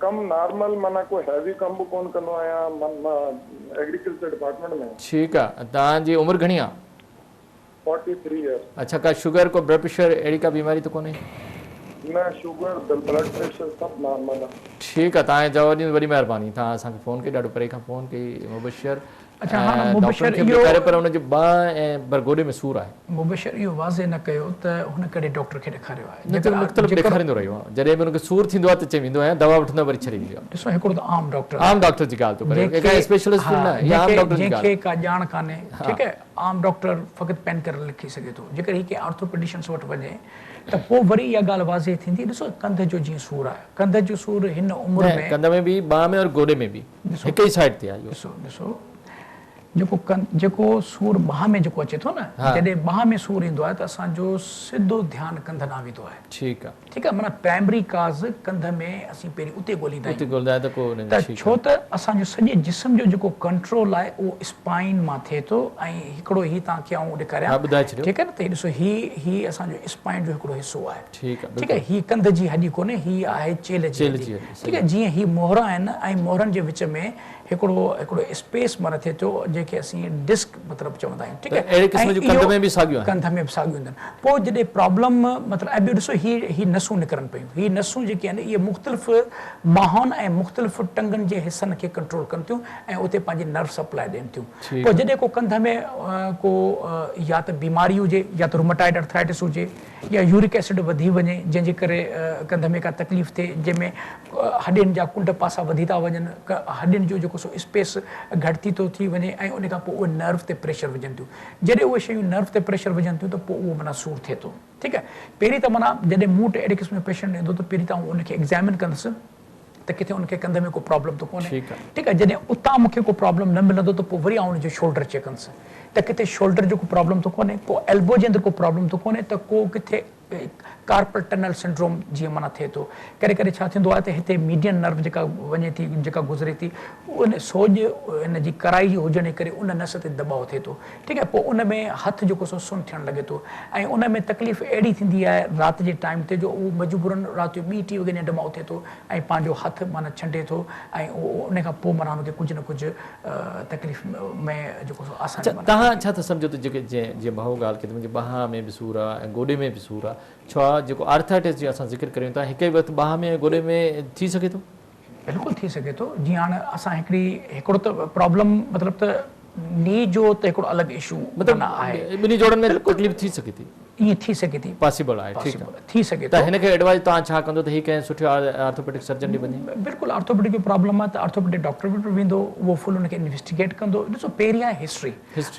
[SPEAKER 5] ڪم نارمل معنيٰ ڪو هيوي ڪم به ڪونه ڪندو آهيان مان ايگريڪلچر ڊپارٽمينٽ ۾ آهيان.
[SPEAKER 1] ٺيڪ آهي توهان جي عمر گهڻي آهي؟
[SPEAKER 5] Forty three years.
[SPEAKER 1] اڇا ڪا شگر ڪو بلڊ پريشر اهڙي ڪا بيماري ته ڪونهي؟
[SPEAKER 5] نه شگر بلڊ پريشر سڀ نارمل آ.
[SPEAKER 1] ٺيڪ آ توهان جواب ڏنو وڏي مهرباني توهان اسان کي فون ڪئي ڏاڍو پري کان فون ڪئي مبشر
[SPEAKER 2] اڇا هاڻ
[SPEAKER 1] ۽
[SPEAKER 2] مبشر
[SPEAKER 1] ڊاڪٽرن کي به
[SPEAKER 2] اهو
[SPEAKER 1] ڏيکاريو پر ان جي ٻانهن ۽ پر گوڏي ۾ سور آهي.
[SPEAKER 2] مبشر اهو واضح نه ڪيو ته هن ڪهڙي ڊاڪٽر کي ڏيکاريو آهي
[SPEAKER 1] نه ته
[SPEAKER 2] جيڪر
[SPEAKER 1] مختلف
[SPEAKER 2] جيڪر
[SPEAKER 1] ڏيکاريندو رهيو آهي جڏهن به ان کي سور ٿيندو آهي ته چئي ويندو آهيان دوا وٺندو آهي وري ڇڏي ويندو آهي.
[SPEAKER 2] ڏسو هڪڙو ته عام ڊاڪٽر
[SPEAKER 1] عام ڊاڪٽر جي ڳالهه ٿو ڪري
[SPEAKER 2] جنهن
[SPEAKER 1] ڪنهن
[SPEAKER 2] کي
[SPEAKER 1] اسپيشلسٽ
[SPEAKER 2] ها
[SPEAKER 1] نه اها عام
[SPEAKER 2] جنهن کي
[SPEAKER 1] ڊاڪٽر جي
[SPEAKER 2] جنهن
[SPEAKER 1] ڳالهه
[SPEAKER 2] کي ڪا ڄاڻ ڪانهي
[SPEAKER 1] ها.
[SPEAKER 2] ٺيڪ آهي عام ڊاڪٽر فقط پين ڪلر لکي سگهي ٿو. جيڪڏهن هي ڪنهن آرٿوپيڊشنس وٽ وڃي ته پوء وري اها ڳالهه واضح ٿيندي. ڏسو ڪنڌ جو جيئن سور آهي، ڪنڌ جو سور هن عمر
[SPEAKER 1] نه
[SPEAKER 2] ۾.
[SPEAKER 1] ڪنڌ ۾ به، ٻانهن ۾ اور گوڏي ۾ به
[SPEAKER 2] ڏسو
[SPEAKER 1] هڪ ئي سائيڊ تي آهي اهو.
[SPEAKER 2] ڏسو ڏسو جيڪو ڪن جيڪو سور ٻانهن ۾ جيڪو اچي ٿو نه جڏهن ٻانهن ۾ سور ايندو آهي ته اسان جو سڌو ڌيان ڪنڌ ڏانهن ويندو آهي.
[SPEAKER 1] ٺيڪ آ.
[SPEAKER 2] ٺيڪ آ معنيٰ پرائمري ڪاز ڪنڌ ۾ اسين پهرين اتي ڳوليندا
[SPEAKER 1] اتي آهيون ڳوليندا آهيون ته ڪو ان
[SPEAKER 2] ته ڇو ته اسان جو سڄي جسم جو جيڪو ڪنٽرول آهي اهو اسپائن مان ٿئي ٿو ۽ هڪڙو هي توهان کي آئون ڏيکاريان
[SPEAKER 1] ها ٻڌائي ڇڏيو.
[SPEAKER 2] ٺيڪ آهي نه ته هي ڏسو هي هي اسان جو اسپائن جو هڪڙو حصو آهي
[SPEAKER 1] ٺيڪ آ
[SPEAKER 2] ٺيڪ آهي هي ڪنڌ جي هڏي ڪونهي هي آهي چيلهه جي
[SPEAKER 1] چيلهه جي
[SPEAKER 2] هڏي
[SPEAKER 1] هڏي
[SPEAKER 2] ٺيڪ آهي جيئن هي مهرا آهن ۽ مهرن جي وچ ۾ هڪڙو هڪڙو اسپيس معنيٰ ٿئي ٿو جنهن کي اسين ڊسڪ مطلب چوندا آهيون ٺيڪ
[SPEAKER 1] آهي اهڙي قسم جون ڪنڌ ۾ به ساڳيون آهن
[SPEAKER 2] ڪنڌ ۾ به ساڳيون هونديون آهن پوء جڏهن پرابلم مطلب ۽ ٻيو ڏسو هي هي نسون نڪرن پيون هي نسون جيڪي آهن اهي مختلف ٻانهن ۽ مختلف ٽنگن جي حصن کي ڪنٽرول ڪن ٿيون ۽ اتي پنهنجي نرو سپلاء ڏين ٿيون پوء جڏهن ڪو ڪنڌ ۾ ڪو يا ته بيماري هجي يا ته روماٽائڊ ارٿرائٽس هجي يا يورڪ ايسڊ وڌي وڃي جنهن جي ڪري ڪنڌ ۾ ڪا تڪليف ٿئي جنهن ۾ هڏين جا ڪنڊ پاسا وڌي ٿا وڃن، هڏين جو جيڪو سو اسپيس گهٽ ٿي ٿو ٿي وڃي ۽ ان کان پوء اهي نرو تي پريشر وجهن ٿيون. جڏهن اهي شيون نرو تي پريشر وجهن ٿيون ته پوء اهو معنيٰ سور ٿئي ٿو. ٺيڪ آهي. پهرين ته معنيٰ جڏهن مون وٽ اهڙي قسم جو پيشنٽ ايندو ته پهرين ته آئون ان کي ايگزامن ڪندس ته ڪٿي ان کي ڪنڌ ۾ ڪو پرابلم ته ڪونهي. ٺيڪ آهي. جڏهن اتان مون کي ڪو پرابلم نه ملندو ته پوء وري آئون ان جو شولڊر چيڪ ڪندس ته ڪٿي شولڊر جو ڪو پرابلم ته ڪونهي، ڪو ايلبو جي اندر ڪو پرابلم ته ڪونهي ته ڪو ڪٿي ڪارپل ٽنل سنڊروم جيئن معنيٰ ٿئي ٿو. ڪڏهن ڪڏهن ڇا ٿيندو آهي ته هتي ميڊين نرو جيڪا وڃي ٿي جيڪا گذري ٿي ان سوڄ ان جي ڪرائي جي هجڻ جي ڪري ان نس تي دٻاء ٿئي ٿو ٺيڪ آهي پوء ان ۾ هٿ جيڪو سو سن ٿيڻ لڳي ٿو ۽ ان ۾ تڪليف اهڙي ٿيندي آهي رات جي ٽائيم تي جو اهو مجبورن رات جو ٻي ٽي وڳي ننڊ مان اٿي ٿو ۽ پنهنجو هٿ معنيٰ ڇنڊي ٿو ۽ ان کان پوء معنيٰ هن کي ڪجهه نه ڪجهه تڪليف ۾ جيڪو سو آساني
[SPEAKER 1] اڇا توهان ڇا ٿا سمجهو ته جيڪي جيئن جيئن ڀائو ڳالهه ڪئي ته منهنجي ٻانهن ۾ به سور آهي ۽ گوڏي ۾ به سور آهي ڇا جيڪو آرٿرائٽس جي اسان ذڪر ڪريون ٿا هڪ ئي وقت ٻانهن ۾ ۽ گوڏي ۾ ٿي سگهي ٿو؟
[SPEAKER 2] بلڪل ٿي سگهي ٿو جيئن هاڻ اسان هڪڙي هڪڙو ته پرابلم مطلب ته ني جو ته هڪڙو الڳ اشو
[SPEAKER 1] مطلب آهي ٻنهي جوڙن ۾ تڪليف ٿي سگهي ٿي.
[SPEAKER 2] ائين ٿي سگهي ٿي.
[SPEAKER 1] پاسيبل آهي ٺيڪ آهي.
[SPEAKER 2] ٿي سگهي
[SPEAKER 1] ٿو. ته هن کي ايڊوائز توهان ڇا ڪندو ته هي ڪنهن سٺي آرٿوپيڊڪ سرجن ڏي وڃي؟
[SPEAKER 2] بلڪل آرٿوپيڊڪ جو پرابلم آهي ته آرٿوپيڊڪ ڊاڪٽر وٽ ويندو اهو فل ان کي انويسٽيگيٽ ڪندو ڏسو پهرين آهي هسٽري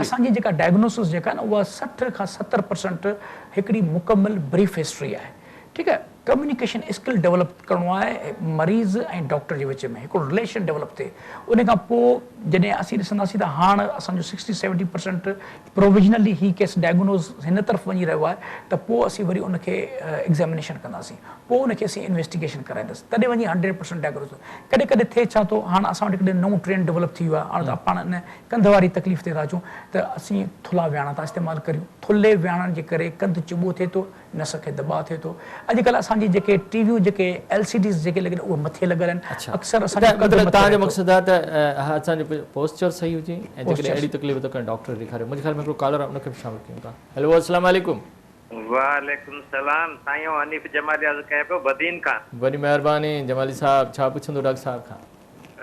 [SPEAKER 2] اسان جي جيڪا ڊائگنوسس جيڪا آهي نه اها 60 کان 70 پرسنٽ هڪڙي مڪمل بريف هسٽري آهي ٺيڪ آهي ڪميونيڪيشن اسڪل ڊولپ ڪرڻو آهي مريض ۽ ڊاڪٽر جي وچ ۾ هڪڙو رليشن ڊولپ ٿئي ان کان پوء جڏهن اسين ڏسنداسين ته هاڻ اسان جو 60 70 پرسنٽ پروويزنلي هي ڪيس ڊائگنوز هن طرف وڃي رهيو آهي ته پوء اسين وري ان کي ايگزامينيشن ڪنداسين پوء ان کي اسين انويسٽيگيشن ڪرائينداسين تڏهن وڃي هنڊريڊ پرسنٽ ڊائگنوز ڪڏهن ڪڏهن ٿئي ڇا ٿو هاڻ اسان وٽ هڪڙو نئون ٽرينڊ ڊولپ ٿي ويو آهي هاڻ ته پاڻ ان ڪنڌ واري تڪليف تي ٿا اچون ته اسين ٿلها وياڻا ٿا استعمال ڪريون ٿلهي وياڻن جي ڪري ڪنڌ چٻو ٿئي ٿو نس کي دٻاء ٿئي ٿو. اڄڪلهه اسان جي جيڪي ٽي ويون جيڪي ايل سي ڊيز جيڪي لڳل اهي مٿي لڳل آهن اڪثر اسان جو ڪنڌ
[SPEAKER 1] مطلب توهان جو مقصد آهي ته اسان جو پوسچر صحيح هجي ۽ جيڪڏهن اهڙي تڪليف ته ڪنهن ڊاڪٽر کي ڏيکاريو. منهنجي خيال ۾ هڪڙو ڪالر آهي ان کي به شامل ڪيون ٿا. هيلو السلام عليڪم.
[SPEAKER 6] وعليڪم السلام سائين آئون حنيف جمالي عرض ڪيان پيو بدين کان.
[SPEAKER 1] وڏي مهرباني جمالي صاحب ڇا پڇندو ڊاڪٽر صاحب کان.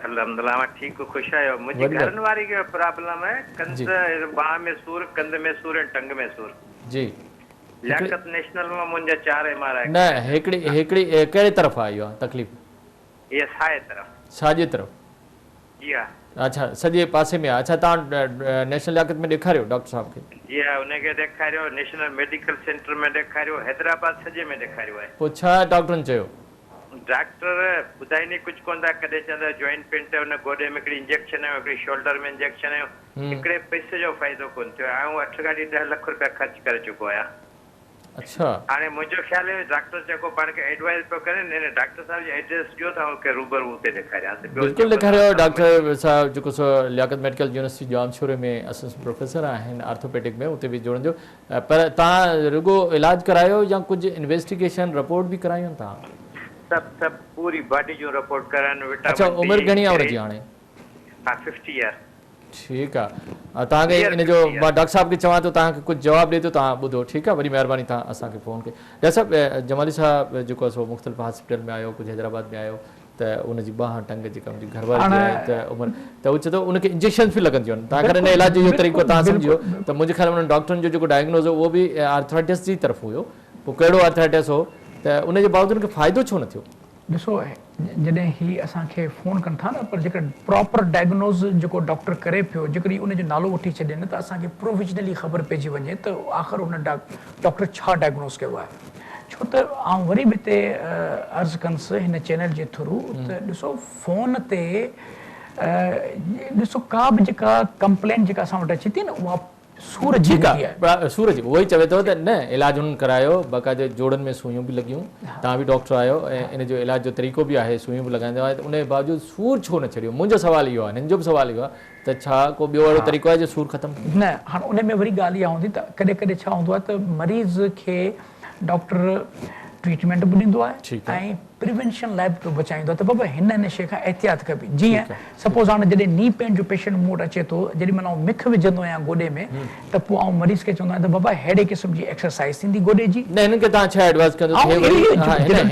[SPEAKER 6] الحمدلله اوهان ٺيڪ خوش آهيو منهنجي گهرن واري کي پرابلم آهي ڪنڌ ٻانهن ۾ سور ڪنڌ ۾ سور ۽ ٽنگ ۾ سور.
[SPEAKER 1] جي.
[SPEAKER 6] لياقت نيشنل مان منهنجا چار ايم آر I
[SPEAKER 1] نه هڪڙي هڪڙي ڪهڙي طرف آ اها تڪليف؟
[SPEAKER 6] هيء ساڄي طرف.
[SPEAKER 1] ساڄي طرف.
[SPEAKER 6] جي ها.
[SPEAKER 1] اڇا سڄي پاسي ۾ آ اڇا توهان نيشنل لياقت ۾ ڏيکاريو ڊاڪٽر صاحب کي؟
[SPEAKER 6] جي ها ان کي ڏيکاريو نيشنل ميڊيڪل سينٽر ۾ ڏيکاريو حيدرآباد سڄي ۾ ڏيکاريو آهي.
[SPEAKER 1] پوء ڇا ڊاڪٽرن چيو؟
[SPEAKER 6] ڊاڪٽر ٻڌائين ئي ڪجهه ڪونه ٿا ڪڏهن چوندا جوائنٽ پين ته ان گوڏي ۾ هڪڙي انجيڪشن هنيو هڪڙي شولڊر ۾ انجيڪشن هنيو هڪڙي پئسي جو فائدو ڪونه ٿيو آئون اٺ گاڏي ڏهه لک روپيا خرچ ڪري چڪو آهيان.
[SPEAKER 1] اڇا.
[SPEAKER 6] هاڻي منهنجو خيال اهو ڊاڪٽر جيڪو پاڻ کي ايڊوائيز پيو ڪري نه ان ڊاڪٽر صاحب جي ايڊريس ڏيو ته آئون کي روبرو اتي ڏيکاريانس ٻيو
[SPEAKER 1] بلڪل
[SPEAKER 6] جيڪو
[SPEAKER 1] ڏيکاريو
[SPEAKER 6] توهان
[SPEAKER 1] ڊاڪٽر صاحب جيڪو سو لياقت ميڊيڪل يونيورسٽي ڄامشوري ۾ اسسٽنٽ پروفيسر آهن آرٿوپيڊڪ ۾ اتي به جوڙن جو پر توهان رڳو علاج ڪرايو يا ڪجهه انويسٽيگيشن رپورٽ به ڪرايون توهان؟
[SPEAKER 6] سڀ سڀ پوري باڊي جون رپورٽ ڪرايون
[SPEAKER 1] اڇا
[SPEAKER 6] وٽامن
[SPEAKER 1] عمر
[SPEAKER 6] ڊي
[SPEAKER 1] گهڻي آ ان
[SPEAKER 6] ڪري
[SPEAKER 1] جي هاڻي؟
[SPEAKER 6] ها ففٽي ييئر.
[SPEAKER 1] ٺيڪ آ توهان کي ان جو مان ڊاڪٽر صاحب کي چوان ٿو توهان کي ڪجهه جواب ڏي ٿو توهان ٻڌو ٺيڪ آ وڏي مهرباني توهان اسان کي فون ڪئي ڊاڪٽر صاحب جمالي صاحب جيڪو آ سو مختلف هاسپيٽل ۾ آيو ڪجهه حيدرآباد ۾ آيو ته ان جي ٻانهن ٽنگ جيڪا ان جي گهر واري جي آهي ته عمر ته هو چئي ٿو ان کي انجيڪشنز به لڳنديون آهن توهان کان ان علاج جو اهو طريقو توهان سمجهو ته منهنجي خيال ۾ انهن ڊاڪٽرن جو جيڪو ڊائگنوز هو اهو به آرٿرائٽس جي طرف هيو پوء ڪهڙو آرٿرائٽس هو ته ان جي باوجود ان کي فائدو ڇو نه ٿيو؟
[SPEAKER 2] ڏسو جڏهن هي اسان کي فون ڪن ٿا نه پر جيڪڏهن پراپر ڊائگنوز جيڪو ڊاڪٽر ڪري پيو جيڪڏهن ان جو نالو وٺي ڇڏي نه ته اسان کي پروويزنلي خبر پئجي وڃي ته آخر ان ڊاڪٽر ڇا ڊائگنوز ڪيو آهي ڇو ته آئون وري به هتي عرض ڪندس هن چينل جي ٿرو ته ڏسو فون تي ڏسو ڪا به جيڪا ڪمپلين جيڪا اسان وٽ اچي ٿي نه اها سور جي
[SPEAKER 1] ٺيڪ
[SPEAKER 2] هوندي آهي.
[SPEAKER 1] آ سور جي اهو ئي چوي ٿو ته نه علاج هنن ڪرايو باقاعده جوڙن ۾ سوئيون به لڳيون توهان به ڊاڪٽر آهيو ۽ ان جو علاج جو طريقو به آهي سوئيون به لڳائيندو آهي ته ان جي باوجود سور ڇو نه ڇڏيو منهنجو سوال اهو آهي هنن جو به سوال اهو آهي ته ڇا ڪو ٻيو اهڙو طريقو آهي جو سور ختم ٿئي؟
[SPEAKER 2] نه هاڻ ان ۾ وري ڳالهه اها هوندي ته ڪڏهن ڪڏهن ڇا هوندو آهي ته مريض کي ڊاڪٽر ٽريٽمينٽ به ڏيندو آهي ۽ پريونشن لاء به پيو بچائيندو آهي ته بابا هن هن شيء کان احتياط ڪبي جيئن سپوز هاڻ جڏهن ني پين جو پيشنٽ مون وٽ اچي ٿو جيڏي مهل آئون مک وجهندو آهيان گوڏي ۾ ته پوء آئون مريض کي چوندو آهيان ته بابا ههڙي قسم جي ايڪسرسائز ٿيندي گوڏي جي.
[SPEAKER 1] نه هنن کي توهان ڇا ايڊوائز ڪندو ٿئي وري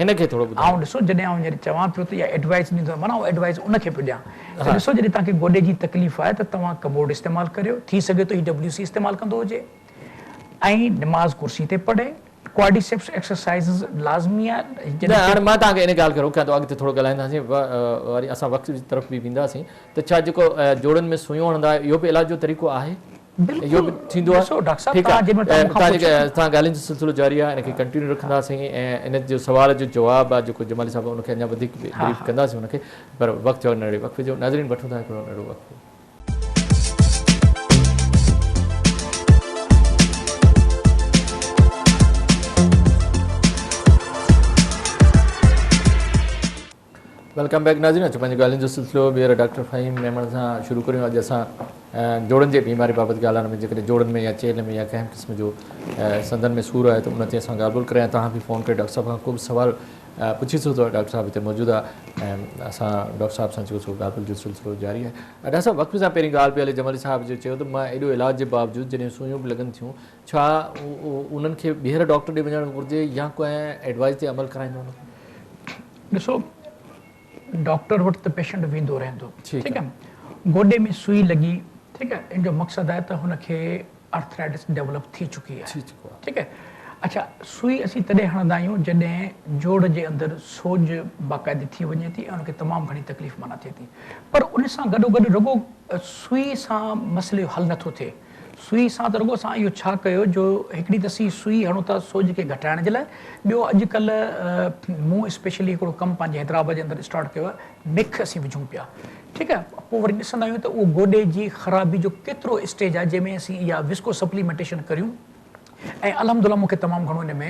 [SPEAKER 1] هن کي ٿورو ٻڌايو.
[SPEAKER 2] آئون ڏسو جڏهن آئون جڏهن چوان پيو ته اها ايڊوائز ڏيندو آهيان معنيٰ آئون ايڊوائز ان کي پيو ڏيان ته ڏسو جڏهن توهان کي گوڏي جي تڪليف آهي ته توهان ڪموڊ استعمال ڪريو ٿي سگهي ٿو هي ڊبليو سي استعمال ڪندو هجي ۽ نماز ڪرسي تي پڙهي، ڪواڊيسيپس ايڪسرسائيزز لازمي آهي
[SPEAKER 1] نه هاڻي مان توهان کي ان ڳالهه کي روڪيان ٿو اڳتي ٿورو ڳالهائينداسين وري اسان وقت جي طرف به وينداسين ته ڇا جيڪو جوڙن ۾ سوئيون هڻندا آهيو اهو به علاج جو طريقو آهي اهو به ٿيندو آهي
[SPEAKER 2] ڏسو ڊاڪٽر صاحب
[SPEAKER 1] ٺيڪ
[SPEAKER 2] توهان جنهن مهل
[SPEAKER 1] آهي
[SPEAKER 2] توهان مون کان
[SPEAKER 1] توهان جيڪي
[SPEAKER 2] پڇيو
[SPEAKER 1] توهان ڳالهين جو سلسلو جاري آهي ان کي ڪنٽينيو رکنداسين ۽ ان جو سوال جو جواب آهي جيڪو جمالي صاحب ان کي اڃا وڌيڪ بريف ڪنداسين ان کي پر وقت ٿيو آهي ننڍڙي وقفي جو ناظرين وٺون ٿا هڪڙو ننڍڙو وقفو. Welcome back ناظرين اچو پنهنجي ڳالهين جو سلسلو ٻيهر ڊاڪٽر فهيم ميمڻ سان شروع ڪريون اڄ اسان جوڙن جي بيماري بابت ڳالهائڻ ۾ جيڪڏهن جوڙن ۾ يا چيلهه ۾ يا ڪنهن قسم جو سنڌن ۾ سور آهي ته ان تي اسان ڳالهه ٻولهه ڪريان توهان به فون ڪري ڊاڪٽر صاحب کان ڪو به سوال پڇي سگهو ٿا ڊاڪٽر صاحب هتي موجود آهي ۽ اسان ڊاڪٽر صاحب سان جيڪو سو ڳالهه ٻولهه جو سلسلو جاري آهي ڊاڪٽر صاحب وقفي سان پهرين ڳالهه پئي هلي جمالي صاحب جو چيو ته مان ايڏو علاج جي باوجود جڏهن سوئيون به لڳن ٿيون ڇا انهن کي ٻيهر ڊاڪٽر ڏي وڃڻ گهرجي يا ڪنهن ايڊوائز تي عمل ڪرائيندو انهن کي؟
[SPEAKER 2] ڏسو ڊاڪٽر وٽ ته پيشنٽ ويندو رهندو ٺيڪ آهي گوڏي ۾ سوئي لڳي ٺيڪ آهي ان جو مقصد آهي ته هن کي آرٿرائٽس ڊيولپ ٿي چڪي آهي ٺيڪ آهي اڇا سوئي اسين تڏهن هڻندا آهيون جڏهن جوڙ جي اندر سوڄ باقاعدي ٿي وڃي ٿي ۽ ان کي تمام گهڻي تڪليف معنيٰ ٿئي ٿي پر ان سان گڏو گڏ رڳو سوئي سان مسئلي جو حل نٿو ٿئي سوئي سان ته رڳو اسان اهو ڇا ڪيو جو هڪڙي ته اسين سوئي هڻون ٿا سوڄ کي گهٽائڻ جي لاء ٻيو اڄڪلهه مون اسپيشلي هڪڙو ڪم پنهنجي حيدرآباد جي اندر اسٽارٽ ڪيو آهي مک اسين وجهون پيا ٺيڪ آهي پوء وري ڏسندا آهيون ته اهو گوڏي جي خرابي جو ڪيترو اسٽيج آهي جنهن ۾ اسين اها وسڪو سپليمينٽيشن ڪريون ۽ الحمد لله مون کي تمام گهڻو ان ۾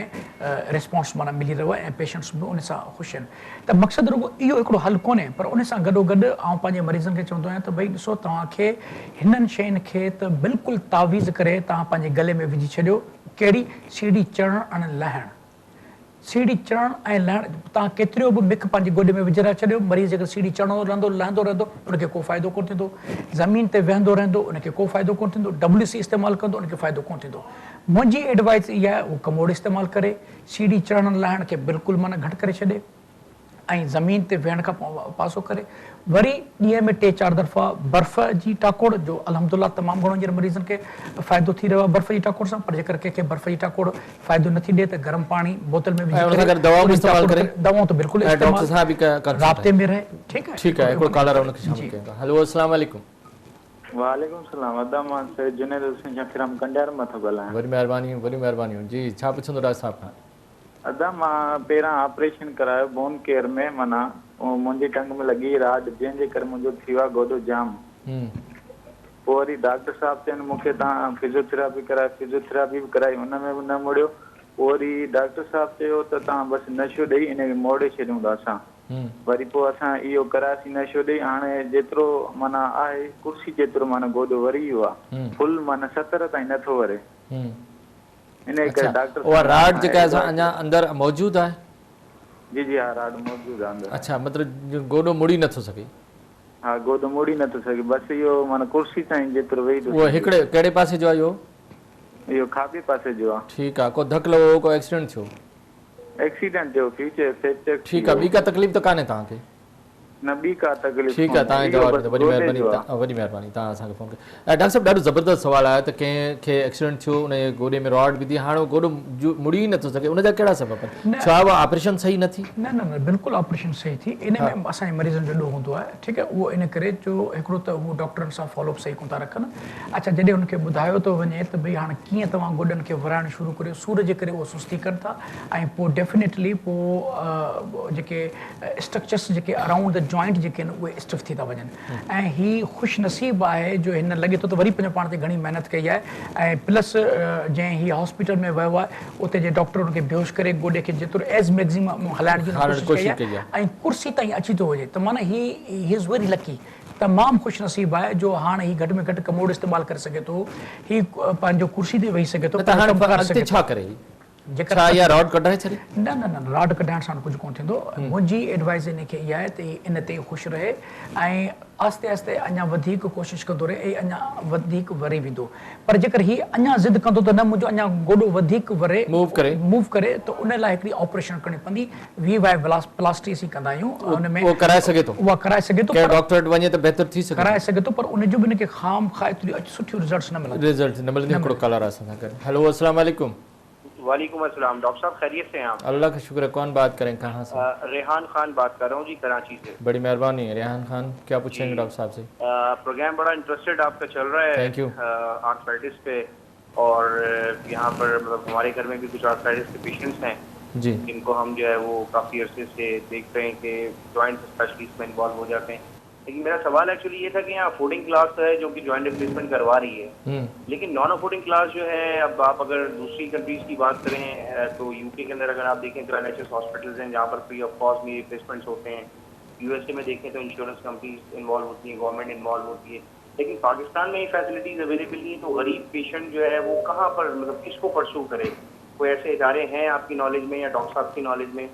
[SPEAKER 2] ريسپانس معنيٰ ملي رهيو آهي ۽ پيشنٽس به ان سان خوش آهن ته مقصد رڳو اهو هڪڙو حل ڪونهي پر ان سان گڏو گڏ آئون پنهنجي مريضن کي چوندو آهيان ته ڀئي ڏسو توهان کي هنن شين کي ته بلڪل تعويذ ڪري توهان پنهنجي گلي ۾ وجهي ڇڏيو ڪهڙي سيڙهي چڙهڻ ۽ لهڻ سيڙهي چڙهڻ ۽ لهڻ، توهان ڪيتريو به مک پنهنجي گوڏي ۾ وجهرائي ڇڏيو، مريض جيڪڏهن سيڙهي چڙهندو رهندو، لهندو رهندو، ان کي ڪو فائدو ڪونه ٿيندو. زمين تي ويهندو رهندو، ان کي ڪو فائدو ڪونه ٿيندو. ڊبليو سي استعمال ڪندو، ان کي فائدو ڪونه ٿيندو. منهنجي ايڊوائيس اها آهي، هو ڪموڊ استعمال ڪري، سيڙهي چڙهڻ لهڻ کي بلڪل معنيٰ گهٽ ڪري ڇڏي ۽ زمين تي ويهڻ کان پاسو ڪري. وري ڏينهن ۾ ٽي چار دفعا برف جي ٽاڪوڙ جو الحمدلله تمام گهڻو هينئر مريضن کي فائدو ٿي رهيو آهي برف جي ٽاڪوڙ سان پر جيڪر ڪنهن کي برف جي ٽاڪوڙ فائدو نٿي ڏئي ته گرم پاڻي بوتل ۾
[SPEAKER 1] وجهي ڪري دوائون به استعمال ڪري
[SPEAKER 2] دوائون ته بلڪل
[SPEAKER 1] استعمال ڊاڪٽر صاحب به
[SPEAKER 2] رابطي ۾ رهي ٺيڪ آهي
[SPEAKER 1] ٺيڪ آهي هڪڙو ڪالر ان کي شامل ڪيون ٿا هلو السلام عليڪم.
[SPEAKER 7] وعليڪم السلام ادا مان سيد جنيد حسين شاھ فرام ڪنڊيار مان ٿو ڳالهايان.
[SPEAKER 1] وڏي مهرباني وڏيون مهربانيون جي ڇا پڇندو ڊاڪٽر صاحب کان.
[SPEAKER 7] ادا مان پهريان آپريشن ڪرايو بون ڪيئر ۾ معنيٰ منهنجي ٽنگ ۾ لڳي راڊ جنهن جي ڪري منهنجو ٿي ويو آهي گوڏو جام پوء وري ڊاڪٽر صاحب چين مون کي توهان فزيوٿراپي ڪرايو فزيوٿراپي به ڪرائي ان ۾ به نه مڙيو پوء وري ڊاڪٽر صاحب چيو ته توهان بس نشو ڏئي ان کي موڙي ڇڏيون ٿا اسان وري پوء اسان اهو ڪراياسين نشو ڏئي هاڻي جيترو معنيٰ آهي ڪرسي جيترو معنيٰ گوڏو وري ويو آهي فل معنيٰ 70 تائين نٿو وري. انهيء
[SPEAKER 1] اڇا
[SPEAKER 7] ڪري ڊاڪٽر
[SPEAKER 1] اها
[SPEAKER 7] صاحب
[SPEAKER 1] راڊ
[SPEAKER 7] کان
[SPEAKER 1] جيڪا آهي سا
[SPEAKER 7] ايڊوائيس
[SPEAKER 1] اڃا اندر موجود آهي؟
[SPEAKER 7] جي جي ها راڊ موجود آهي اندر.
[SPEAKER 1] اڇا مطلب گوڏو مڙي نٿو سگهي.
[SPEAKER 7] ها گوڏو مڙي نٿو سگهي بس اهو معنيٰ ڪرسي تائين جيترو ويهي ٿو
[SPEAKER 1] اهو
[SPEAKER 7] سگهي.
[SPEAKER 1] هڪڙي ڪهڙي پاسي جو آهي اهو؟
[SPEAKER 7] اهو کاٻي پاسي جو آهي.
[SPEAKER 1] ٺيڪ آهي ڪو ڌڪ لڳو هو ڪو ايڪسيڊنٽ ٿيو؟
[SPEAKER 7] ايڪسيڊنٽ ٿيو فيوچر فريڪچر ٿي
[SPEAKER 1] ٺيڪ آهي
[SPEAKER 7] ويو.
[SPEAKER 1] ٻي ڪا تڪليف ته ڪانهي توهان کي؟
[SPEAKER 7] نه ٻي ڪا تڪليف
[SPEAKER 1] ٺيڪ آ
[SPEAKER 7] ڪونهي
[SPEAKER 1] توهان
[SPEAKER 7] اهو
[SPEAKER 1] جواب
[SPEAKER 7] بس
[SPEAKER 1] ڏنو وڏي
[SPEAKER 7] گوڏي
[SPEAKER 1] مهرباني
[SPEAKER 7] جو آ.
[SPEAKER 1] وڏي مهرباني توهان اسان کي فون ڪيو ڊاڪٽر صاحب ڏاڍو زبردست سوال آهي ته ڪنهن کي ايڪسيڊنٽ ٿيو ان جي گوڏي ۾ راڊ وڌي هاڻ اهو گوڏو مڙي ئي نٿو سگهي ان جا ڪهڙا سبب آهن
[SPEAKER 2] نه
[SPEAKER 1] ڇا اها آپريشن صحيح نه ٿي؟
[SPEAKER 2] نه نه نه بلڪل آپريشن صحيح ٿي ان ۾ اسان جي مريضن جو ڏوهه هوندو آهي ٺيڪ آهي اهو ان ڪري جو هڪڙو ته هو ڊاڪٽرن سان فالو اپ صحيح ڪونه ٿا رکن اڇا جڏهن انهن کي ٻڌايو ٿو وڃي ته ڀئي هاڻ ڪيئن توهان گوڏن کي ورائڻ شروع ڪريو سور جي ڪري اهو سستي ڪن ٿا ۽ پوء ڊيفينيٽلي پوء جيڪي اسٽرڪچرس جيڪي اراؤنڊ the جوائنٽ جيڪي آهن اهي اسٽف ٿي ٿا وڃن ۽ هي خوش نصيب آهي جو هن لڳي ٿو ته وري پنهنجو پاڻ تي گهڻي محنت ڪئي آهي ۽ پلس جنهن هي هاسپيٽل ۾ ويو آهي اتي جي ڊاڪٽر هن کي بيهوش ڪري گوڏي کي جيترو ايز ميڪزيمم هلائڻ جي هن ڪوشش ڪئي آهي ۽ ڪرسي تائين اچي ٿو وڃي ته معنيٰ هي هي از ويري لڪي تمام خوش نصيب آهي جو هاڻ هي گهٽ ۾ گهٽ ڪموڊ استعمال ڪري سگهي ٿو هي پنهنجو ڪرسي تي ويهي سگهي ٿو
[SPEAKER 1] نه ته هاڻ اڳتي ڇا ڪري هي؟
[SPEAKER 2] جيڪر
[SPEAKER 1] ڇا اها راڊ ڪڍرائي ڇڏي؟
[SPEAKER 2] نه نه نه راڊ ڪڍائڻ سان ڪجهه ڪونه ٿيندو. منهنجي ايڊوائيز ان کي اها آهي ته هي ان تي خوش رهي ۽ آهستي آهستي اڃا وڌيڪ ڪوشش ڪندو رهي ۽ اڃا وڌيڪ وري ويندو پر جيڪر هي اڃا ضد ڪندو ته نه منهنجو اڃا گوڏو وڌيڪ وري
[SPEAKER 1] موو ڪري
[SPEAKER 2] موو ڪري ته ان لاء هڪڙي آپريشن ڪرڻي پوندي وي وائي پلاسٽي اسين ڪندا آهيون ان ۾
[SPEAKER 1] اهو ڪرائي سگهي ٿو
[SPEAKER 2] اها ڪرائي سگهي ٿو
[SPEAKER 1] ڪنهن ڊاڪٽر وٽ وڃي ته بهتر ٿي سگهي ٿو
[SPEAKER 2] ڪرائي سگهي ٿو پر ان جو به ان کي خام خواه ايتريون سٺيون رزلٽس نه ملنديون
[SPEAKER 1] رزلٽس نه ملنديون هڪڙو ڪالر آهي اسان سان گڏ هيلو السلام عليڪم.
[SPEAKER 8] वालेकुम अस्सलाम डॉक्टर साहब खैरियत से हैं आप
[SPEAKER 1] अल्लाह का शुक्र है कौन बात करें कहाँ से
[SPEAKER 8] रेहान खान बात कर रहा हूँ जी कराची से
[SPEAKER 1] बड़ी मेहरबानी रेहान खान क्या पूछेंगे डॉक्टर साहब से
[SPEAKER 8] प्रोग्राम बड़ा इंटरेस्टेड आपका चल रहा है
[SPEAKER 1] thank you
[SPEAKER 8] arthritis पे और यहाँ पर मतलब हमारे घर में भी कुछ आर्थराइटिस के पेशेंट्स हैं
[SPEAKER 1] जी
[SPEAKER 8] जिनको हम जो है वो काफ़ी अरसे से देख रहे हैं कि जॉइंट स्पेशलिस्ट में इन्वॉल्व हो जाते हैं लेकिन मेरा सवाल एक्चुअली ये था कि यहाँ अफोर्डिंग क्लास है जो कि जॉइंट रिप्लेसमेंट करवा रही है लेकिन नॉन अफोर्डिंग क्लास जो है अब आप अगर दूसरी कंट्रीज की बात करें तो यूके के अंदर अगर आप देखें तो एनएचएस हॉस्पिटल्स हैं जहाँ पर फ्री ऑफ कॉस्ट में रिप्लेसमेंट्स होते हैं यूएसए में देखें तो इंश्योरेंस कंपनीज इन्वॉल्व होती हैं गवर्नमेंट इन्वॉल्व होती है लेकिन पाकिस्तान में ये फैसिलिटीज़ अवेलेबल नहीं है तो गरीब पेशेंट जो है वो कहाँ पर मतलब किसको परसू करे कोई ऐसे इदारे हैं आपकी नॉलेज में या डॉक्टर साहब की नॉलेज में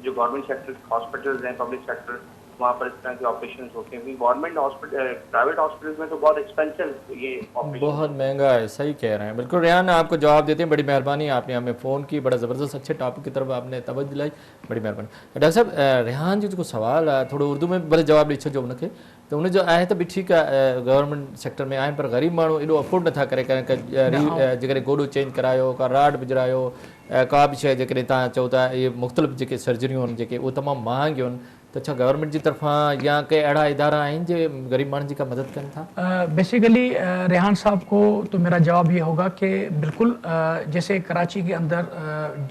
[SPEAKER 8] जो गवर्नमेंट सेक्टर हॉस्पिटल्स हैं पब्लिक सेक्टर वहाँ पर इस तरह के ऑपरेशन होते हैं गवर्नमेंट हॉस्पिटल प्राइवेट हॉस्पिटल में तो बहुत एक्सपेंसिव ये ऑपरेशन
[SPEAKER 1] बहुत महंगा है सही कह रहे हैं बिल्कुल रेहान आपको जवाब देते हैं बड़ी मेहरबानी आपने हमें फ़ोन की बड़ा ज़बरदस्त अच्छे टॉपिक की तरफ आपने तवज्जो दिलाई बड़ी मेहरबानी डॉक्टर साहब रेहान जो जेको सवाल आहे थोरो उर्दू में भले जवाब ॾेई छॾिजो हुनखे त हुनजो आहे त बि ठीकु आहे गवर्नमेंट सेक्टर में आहिनि पर ग़रीब माण्हू एॾो अफोर्ड नथा करे जेकॾहिं गोॾो चेंज करायो का राड विझरायो का बि शइ जेकॾहिं तव्हां चओ था इहे मुख़्तलिफ़ जेके सर्जरियूं आहिनि जेके उहे तमामु महांगियूं आहिनि त छा गवर्नमेंट जी तरफ़ां या के अहिड़ा इदारा आहिनि जे ग़रीब माण्हुनि जी का मदद कनि था?
[SPEAKER 2] बेसिकली रेहान साहब को तो मेरा जवाब ये होगा कि बिल्कुल जैसे कराची के अंदर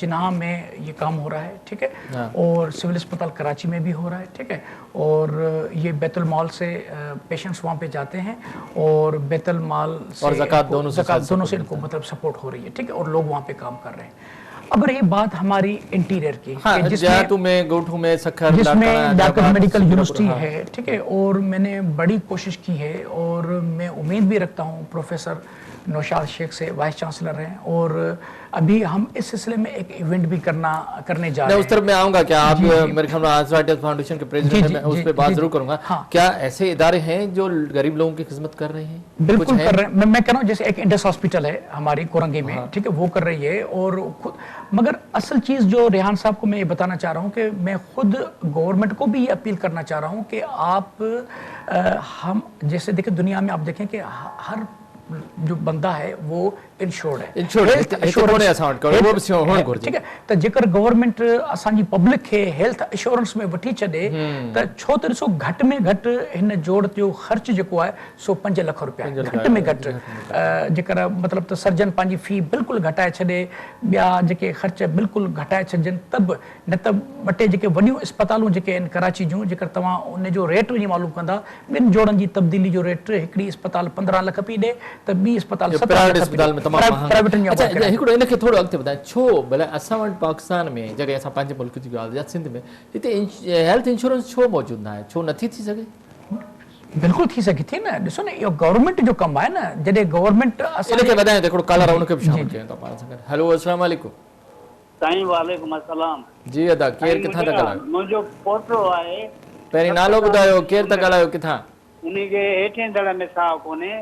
[SPEAKER 2] जिन्ना में ये काम हो रहा है, ठीक है, और सिविल अस्पताल कराची में भी हो रहा है, ठीक है, और ये बैतुल माल से पेशेंट्स वहाँ पे जाते हैं और बैतुल माल से
[SPEAKER 1] और ज़कात दोनों
[SPEAKER 2] से इनको मतलब सपोर्ट हो रही है, ठीक है, और लोग वहाँ पे काम कर रहे हैं। अब रही बात हमारी इंटीरियर की,
[SPEAKER 1] हाँ, जिसमें गोठू में सखर
[SPEAKER 2] जिसमें डॉक्टर मेडिकल यूनिवर्सिटी है, ठीक है, और मैंने बड़ी कोशिश की है और मैं उम्मीद भी रखता हूँ प्रोफेसर नौशाद शेख से वाइस चांसलर हैं और अभी हम इस सिलसिले में एक इवेंट भी करने जा रहे हैं।
[SPEAKER 1] उस तरफ मैं आऊँगा, क्या आप मेरे ख्याल में आर्थराइटिस फाउंडेशन के प्रेसिडेंट हैं, मैं उस पर बात जरूर करूँगा।
[SPEAKER 2] हाँ।
[SPEAKER 1] क्या ऐसे इदारे हैं जो गरीब लोगों की खिदमत कर रहे हैं?
[SPEAKER 2] बिल्कुल कर रहे हैं। मैं कह रहा हूँ जैसे एक इंडस हॉस्पिटल है हमारी कोरंगी में, ठीक है, वो कर रही है और खुद, मगर असल चीज़ जो रेहान साहब को मैं ये बताना चाह रहा हूँ कि मैं खुद गवर्नमेंट को भी ये अपील करना चाह रहा हूँ कि आप हम जैसे देखें दुनिया में आप देखें कि हर जो बंदा है वो इंश्योर्ड है, ठीक है, त जेकर गवर्नमेंट असांजी पब्लिक खे हेल्थ इंश्योरेंस में वठी छॾे त छो त ॾिसो घटि में घटि हिन जोड़ जो ख़र्च जेको आहे सो 5 लाख रुपया घटि में घटि, जेकर मतलब त सर्जन पंहिंजी फी बिल्कुलु घटाए छॾे, ॿिया जेके ख़र्च बिल्कुलु घटाए छॾिजनि त बि न त ॿ टे जेके वॾियूं अस्पतालूं जेके आहिनि कराची जूं, जेकर तव्हां उन जो रेट वञी मालूम कंदा, ॿिनि जोड़नि जी तब्दीली जो रेट हिकिड़ी अस्पताल 15 लाख पई ॾे त ॿी अस्पताल
[SPEAKER 1] 17 लाख में तमाम
[SPEAKER 2] प्राइवेट।
[SPEAKER 1] अच्छा, हिकिड़ो इनखे थोरो अॻिते वधाए, छो भला असां वटि पाकिस्तान में जॾहिं असां पंहिंजे मुल्क जी ॻाल्हि या सिंध में हिते हेल्थ इंश्योरेंस छो मौजूदु न आहे, छो नथी थी सघे?
[SPEAKER 2] बिल्कुलु थी सघे थी न, ॾिसो न इहो गवर्नमेंट जो कमु आहे न, जॾहिं गवर्नमेंट
[SPEAKER 1] इनखे वधाए त हिकिड़ो कॉलर उनखे बि शामिल कयूं था पाण सां गॾु। हेलो, अस्सलाम वालेकुम।
[SPEAKER 9] साईं वालेकुम अस्सलाम।
[SPEAKER 1] जी अदा, केरु किथां था ॻाल्हायो?
[SPEAKER 9] मुंहिंजो पोटो आहे।
[SPEAKER 1] पहिरीं नालो ॿुधायो, केरु था ॻाल्हायो, किथां?
[SPEAKER 9] उनखे हेठे धड़ में साह कोन्हे,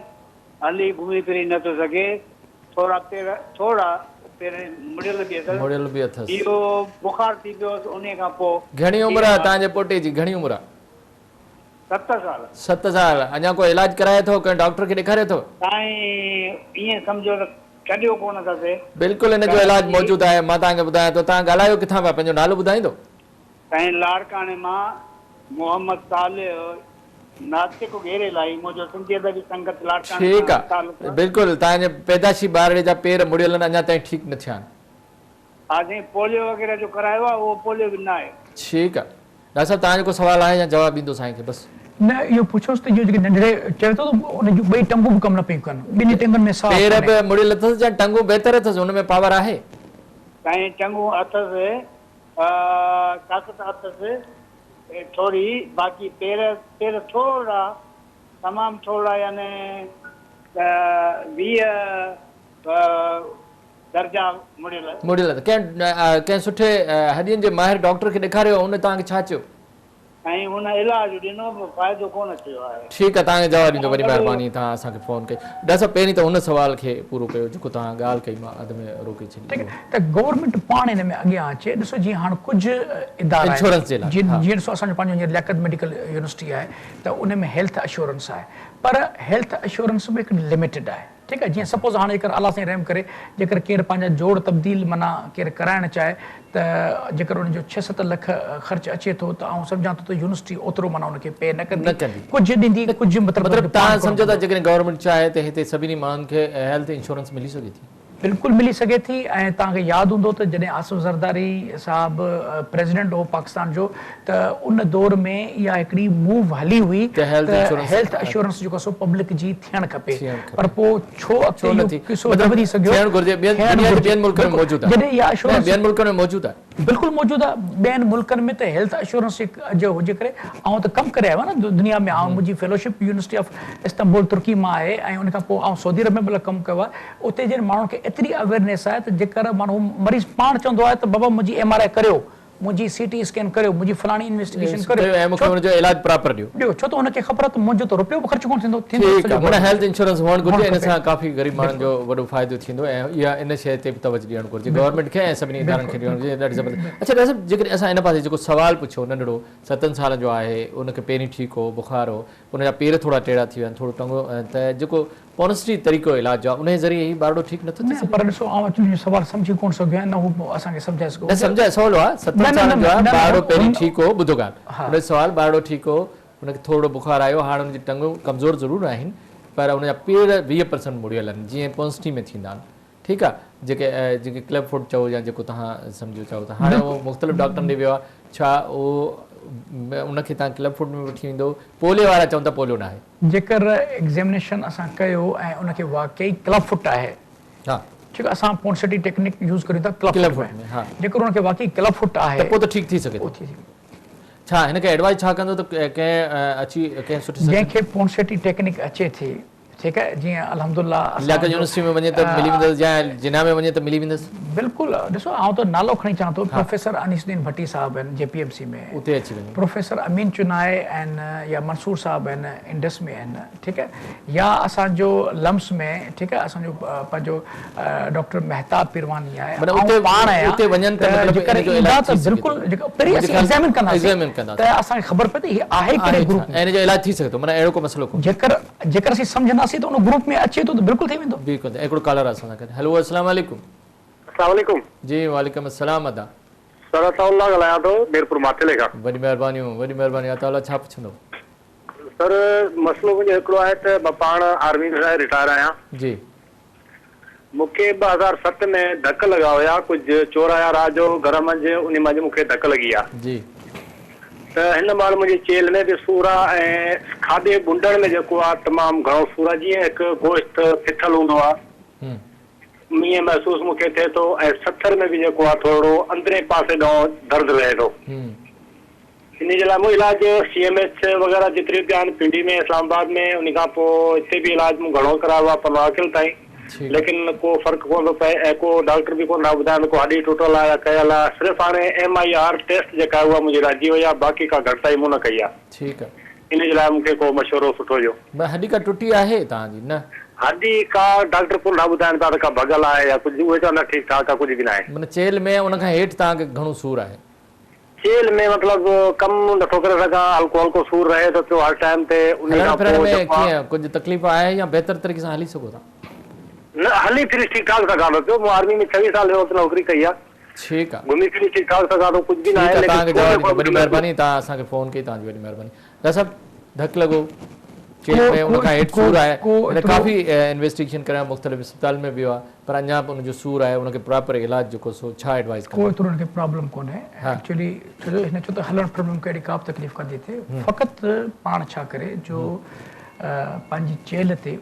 [SPEAKER 9] हली घुमी फिरी नथो सघे, थोरा पेर थोरा पेर मुड़ियल
[SPEAKER 1] बि अथसि,
[SPEAKER 9] इहो बुखार थी पियो उन खां पोइ।
[SPEAKER 1] घणी उमिरि आहे तव्हांजे पोटे जी? घणी उमिरि आहे?
[SPEAKER 9] 7 साल।
[SPEAKER 1] 7 साल। अञा को इलाज कराए अथव, कंहिं डॉक्टर खे ॾेखारियो अथव?
[SPEAKER 9] साईं ईअं सम्झो त छॾियो कोन अथसि।
[SPEAKER 1] बिल्कुलु हिन जो इलाज मौजूदु आहे, मां तव्हांखे ॿुधायां थो। तव्हां ॻाल्हायो किथां पिया, पंहिंजो नालो ॿुधाईंदो?
[SPEAKER 9] साईं लाड़काणे मां मोहम्मद सालिह नातिक घेरे लाई, मुंहिंजो सिंधी अदबी संगत लाड़काणे।
[SPEAKER 1] ठीकु आहे, बिल्कुलु। तव्हांजे पैदाइशी ॿारड़े जा पेर मुड़ियल आहिनि, अञा ताईं ठीकु न थिया आहिनि?
[SPEAKER 9] हा साईं, पोलियो वग़ैरह जो करायो आहे, उहो पोलियो बि न आहे।
[SPEAKER 1] ठीकु आहे, ڊاڪٽر صاحب توهان جو ڪو سوال آهي يا جواب ڏيندو سائين کي بس.
[SPEAKER 2] نه اهو پڇوس ته اهو جيڪي ننڍڙي چوي ٿو ته ان جون ٻئي ٽنگون به ڪم نه پيون ڪن ٻنهي ٽنگن ۾ ساهه
[SPEAKER 1] پير به مڙيل اٿس يا ٽنگون بهتر اٿس ان ۾ پاور آهي.
[SPEAKER 9] سائين ٽنگون اٿس طاقت اٿس ٿوري باقي پير پير ٿورڙا تمام ٿورڙا يعني 20 درجا مڙيل.
[SPEAKER 1] مڙيل اٿس ڪنهن ڪنهن سٺي هڏين جي ماهر ڊاڪٽر کي ڏيکاريو ان توهان کي ڇا چيو.
[SPEAKER 9] سائين هن علاج ڏنو پر فائدو ڪونه ٿيو آهي.
[SPEAKER 1] ٺيڪ آهي توهان کي جواب ڏيندو وڏي مهرباني توهان اسان کي فون ڪئي. ڊاڪٽر صاحب پهرين ته ان سوال کي پورو ڪيو جيڪو توهان ڳالهه ڪئي مان اڌ ۾ روڪي ڇڏي.
[SPEAKER 2] ٺيڪ آهي ته گورنمينٽ پاڻ ان ۾ اڳيان اچي ڏسو جيئن هاڻ ڪجهه ادارا
[SPEAKER 1] انشورنس جي لاء
[SPEAKER 2] جيئن ڏسو اسان جو پنهنجو هينئر لياقت ميڊيڪل يونيورسٽي آهي ته ان ۾ هيلٿ اشورنس آهي پر هيلٿ اشورنس به هڪ لميٽيڊ آهي ٺيڪ آهي جيئن سپوز هاڻي جيڪر الله سائين رحم ڪري جيڪر ڪير پنهنجا جوڙ تبديل معنيٰ ڪير ڪرائڻ چاهي ته جيڪر ان جو ڇهه ست لک خرچ اچي ٿو ته آئون سمجهان ٿو ته يونيورسٽي اوترو معنيٰ ان کي پي نه ڪندي ڪجهه ڏيندي ڪجهه
[SPEAKER 1] مطلب مطلب توهان سمجهو ٿا جيڪڏهن گورنمينٽ چاهي ته هتي سڀني ماڻهن کي هيلٿ انشورنس ملي سگهي ٿي.
[SPEAKER 2] بلڪل ملي سگهي ٿي ۽ توهان کي ياد هوندو ته جڏهن آصف زرداري صاحب پريزيڊنٽ هو پاڪستان جو ته ان دور ۾ اها هڪڙي موو هلي هئي
[SPEAKER 1] ته
[SPEAKER 2] هيلٿ اشورنس جيڪو سو پبلڪ جي ٿيڻ کپي پر پوء ڇو اڳتي اهو قصو نه وڌي سگهيو
[SPEAKER 1] ٿيڻ گهرجي دنيا جي ٻين ملڪن ۾ موجود آهي
[SPEAKER 2] جڏهن اها اشورنس
[SPEAKER 1] ٻين ملڪن ۾ موجود آهي.
[SPEAKER 2] بلڪل موجود آ ٻين ملڪن ۾ ته هيلٿ اشورنس جو هجي ڪري آئون ته ڪم ڪري آيو آهيان نه دنيا ۾ آئون منهنجي فيلوشپ يونيورسٽي آف استنبول ترڪي مان آهي ۽ ان کان پوء آئون سعودي عرب ۾ به ڪم ڪيو آهي اتي جن ماڻهن کي ايتري اويرنيس آهي ته جيڪر ماڻهو مريض پاڻ چوندو آهي ته بابا منهنجي ايم آر I ڪريو منهنجي سي ٽي اسڪين ڪريو منهنجي فلاڻي انويسٽيگيشن ڪريو
[SPEAKER 1] ۽ مونکي ان جو علاج پراپر ڏيو
[SPEAKER 2] ڏيو ڇو ته ان کي خبر آهي ته منهنجو ته روپيو به خرچ ڪونه ٿيندو
[SPEAKER 1] ٿيندو ٺيڪ آهي معنيٰ هيلٿ انشورنس هئڻ گهرجي ان سان ڪافي غريب ماڻهن جو وڏو فائدو ٿيندو ۽ اها ان شيء تي به توجه ڏيڻ گهرجي گورنمينٽ کي ۽ سڀني ادارن کي ڏيڻ گهرجي ڏاڍي زبردست اڇا ڊاڪٽر صاحب جيڪڏهن اسان ان پاسي جيڪو سوال پڇيو ننڍڙو ستن سالن جو آهي ان کي پهرين ٺيڪ هو بخار هو ان جا پير ٿورا ٽيڙا ٿي ويا آهن ٿورو ٽنگو ته جيڪو پونسٽي طريقو علاج جو آهي انهي ذريعي هي ٻارڙو ٺيڪ نٿو ٿي
[SPEAKER 2] سگهي. نه پر ڏسو آئون تنهنجو سوال سمجهي ڪونه سگهيو آهيان نه هو اسان کي سمجهائي سگهيو.
[SPEAKER 1] نه سمجهائي سولو آهي ستن سالن جو آهي ٻارڙو پهرين ٺيڪ هو ٻڌو ڳالهه ان جو سوال ٻارڙو ٺيڪ هو ان کي ٿورڙو بخار آيو هاڻ ان جون ٽنگون ڪمزور ضرور آهن پر ان جا پير 20 پرسنٽ مڙيل آهن جيئن پونسٽي ۾ ٿيندا آهن ٺيڪ آ جيڪي جيڪي ڪلب فوٽ چئو يا جيڪو توهان سمجهو چئو ته هاڻي اهو مختلف ڊاڪٽرن ڏي ويو آ ڇا اهو ان کي توهان ڪلب فوٽ ۾ وٺي ويندو پوليو وارا چون ٿا پوليو ناهي.
[SPEAKER 2] جيڪر ايگزيمنيشن اسان ڪيو ۽ ان کي واقعي ڪلب فوٽ آهي
[SPEAKER 1] ها
[SPEAKER 2] ٺيڪ آ اسان پونسٽي ٽيڪنڪ يوز ڪريون ٿا ڪلب فوٽ ۾ جيڪر ان کي واقعي ڪلب فوٽ آهي
[SPEAKER 1] ته پوء ته ٺيڪ ٿي سگهي ٿو ڇا هن کي ايڊوائز ڇا ڪندو ته ڪنهن اچي ڪنهن سٺي
[SPEAKER 2] جنهن کي پونسٽي ٽيڪنڪ اچي ٿي ٺيڪ آهي جيئن الحمدلله اسان
[SPEAKER 1] لياقت يونيورسٽي ۾ وڃي ته ملي ويندس يا جناح ۾ وڃي ته ملي ويندس.
[SPEAKER 2] بلڪل ڏسو آئون ته نالو کڻي چوان ٿو پروفيسر انيس الدين ڀٽي صاحب آهن جي پي ايم سي ۾
[SPEAKER 1] اتي اچي وڃي.
[SPEAKER 2] پروفيسر امين چنائي آهن يا منصور صاحب آهن انڊس ۾ آهن ٺيڪ آهي يا اسان جو لمس ۾ ٺيڪ آهي اسان جو پنهنجو ڊاڪٽر مهتاب پيرواني آهي
[SPEAKER 1] معنيٰ اتي
[SPEAKER 2] آئون پاڻ آهيان
[SPEAKER 1] اتي وڃن ته
[SPEAKER 2] ته
[SPEAKER 1] مطلب
[SPEAKER 2] جيڪر
[SPEAKER 1] ان جو
[SPEAKER 2] ايندا
[SPEAKER 1] علاج
[SPEAKER 2] ته
[SPEAKER 1] ٿي سگهي
[SPEAKER 2] بلڪل
[SPEAKER 1] ٿو.
[SPEAKER 2] جيڪر پهرين
[SPEAKER 1] منهنجي
[SPEAKER 2] اسين
[SPEAKER 1] خيال
[SPEAKER 2] ايگزامن ڪنداسين
[SPEAKER 1] ايگزامن ڪنداسين
[SPEAKER 2] ته اسان کي خبر پئي ته هي آهي ڪهڙي
[SPEAKER 1] آهي ڇا
[SPEAKER 2] گروپ
[SPEAKER 1] ۽
[SPEAKER 2] ۾.
[SPEAKER 1] ان جو علاج ٿي سگهي ٿو معنيٰ اهڙو ڪو مسئلو ڪونهي.
[SPEAKER 2] جيڪر جيڪر اسين سمجهنداسين ته ان گروپ ۾ اچي ٿو ته بلڪل ٿي ويندو.
[SPEAKER 1] بلڪل هڪڙو ڪالر آهي اسان سان گڏ هيلو السلام عليڪم.
[SPEAKER 10] السلام عليڪم.
[SPEAKER 1] جي وعليڪم السلام ادا.
[SPEAKER 10] سر عطاء الله ڳالهايان ٿو ميرپور ماٿيلي کان.
[SPEAKER 1] وڏي مهربانيون وڏي مهرباني عطاء الله ڇا پڇندو.
[SPEAKER 10] سر مسئلو منهنجو هڪڙو آهي ته مان پاڻ آرمي ۾ رٽائر آهيان.
[SPEAKER 1] جي.
[SPEAKER 10] مون کي 2007 ۾ ڌڪ لڳا هيا ڪجهه چور آيا رات جو گهر منجهه انهي منجهه مون کي ڌڪ لڳي آ.
[SPEAKER 1] جي.
[SPEAKER 10] ته هن مهل منهنجي چيلهه ۾ به سور آ ۽ کاٻي ٻنڊڻ ۾ جيڪو آ تمام گهڻو سور آ جيئن هڪ گوشت ڦٿل هوندو آ ائين محسوس مون کي ٿئي ٿو ۽ سٿر ۾ به جيڪو آ ٿورڙو اندرين پاسي ڏانهن درد رهي ٿو. انهي جي لاء مون علاج سي ايم ايڇ وغيره جيتريون به آهن پنڊي ۾ اسلام آباد ۾ انهي کان پوء هتي به علاج مون گهڻو ڪرايو آهي پنوعاقل تائين ليڪن ڪو فرق ڪونه ٿو پئي ۽ ڪو ڊاڪٽر به ڪونه ٿا ٻڌائن ڪو هڏي ٽٽل آهي يا ڪيل آهي صرف هاڻي ايم I R test جيڪا آهي اها منهنجي رهجي وئي آهي باقي ڪا گهٽتائي مون نه ڪئي آهي
[SPEAKER 1] ٺيڪ آهي.
[SPEAKER 10] انهي جي لاء مون کي ڪو مشورو سٺو ڏيو.
[SPEAKER 1] هڏي ڪا ٽٽي آهي توهان جي نه؟
[SPEAKER 10] هڏي ڪا ڊاڪٽر ڪونه ٿا ٻڌائن پيا ته ڪا ڀڳل آهي يا ڪجهه اهي چون ٿا ٺيڪ ٺاڪ آهي ڪجهه به ناهي.
[SPEAKER 1] معنيٰ چيلهه ۾ ان کان هيٺ توهان کي گهڻو سور آهي.
[SPEAKER 10] چيلهه ۾ مطلب ڪم نٿو ڪري سگهان هلڪو هلڪو سور رهي ٿو پيو هر ٽائيم تي انهي
[SPEAKER 1] هلڻ
[SPEAKER 10] کان
[SPEAKER 1] ڦرڻ
[SPEAKER 10] پوء
[SPEAKER 1] ۾
[SPEAKER 10] جيڪو آ.
[SPEAKER 1] ڪيئن ڪجهه تڪليف آهي يا بهتر طريقي سان هلي سگهو ٿا؟
[SPEAKER 10] نه هلي ڦري ٺيڪ ٺاڪ سگهان ٿو پيو مون آرمي ۾ 26 سال هن وقت نوڪري ڪئي آ
[SPEAKER 1] ٺيڪ آ.
[SPEAKER 10] گهمي ڦري ٺيڪ ٺاڪ سگهان ٿو ڪجهه به
[SPEAKER 1] ٺيڪ
[SPEAKER 10] ناهي
[SPEAKER 1] آ
[SPEAKER 10] ليڪن
[SPEAKER 1] توهان کي
[SPEAKER 10] سور
[SPEAKER 1] جواب
[SPEAKER 10] جيڪو
[SPEAKER 1] ڏيندو
[SPEAKER 10] آ
[SPEAKER 1] وڏي مهرباني توهان اسان کي فون ڪئي توهان جي وڏي مهرباني ڊاڪٽر صاحب ڌڪ لڳو. چيلهه ۾ ان کان هيٺ سور آهي هن ڪافي انويسٽيگيشن ڪرايو مختلف اسپتالن ۾ ويو آهي پر اڃا به ان جو سور آهي ان کي پراپر علاج جيڪو سو ڇا ايڊوائز
[SPEAKER 2] ڪو ايترو هن کي پرابلم ڪونهي ايڪچولي ڇو جو هن چيو ته هلڻ ڦرڻ ۾ اهڙي ڪا به تڪليف ڪانه ٿي ٿئي فقط پاڻ ڇا ڪري جو پنهنجي چيلهه تي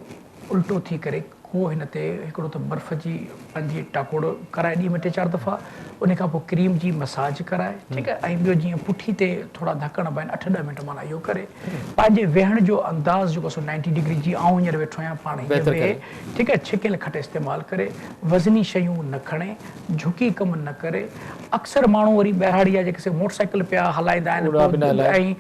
[SPEAKER 2] الٽو ٿي ڪري ڪو هن تي هڪڙو ته برف جي پنهنجي ٽاڪوڙ ڪرائي ڏينهن ۾ ٽي چار دفعا ان کان پوء ڪريم جي مساج ڪرائي ٺيڪ آهي ۽ ٻيو جيئن پٺي تي ٿورا ڌڪ هڻبا آهن اٺ ڏهه منٽ معنيٰ اهو ڪري پنهنجي ويهڻ جو انداز جيڪو سو نائنٽي ڊگري جيئن آئون هينئر ويٺو آهيان پاڻ هيئن ويهي ٺيڪ آهي ڇڪيل کٽ استعمال ڪري وزني شيون نه کڻي جهڪي ڪم نه ڪري اڪثر ماڻهو وري ٻهراڙي جا جيڪي سي موٽر سائيڪل پيا هلائيندا آهن ۽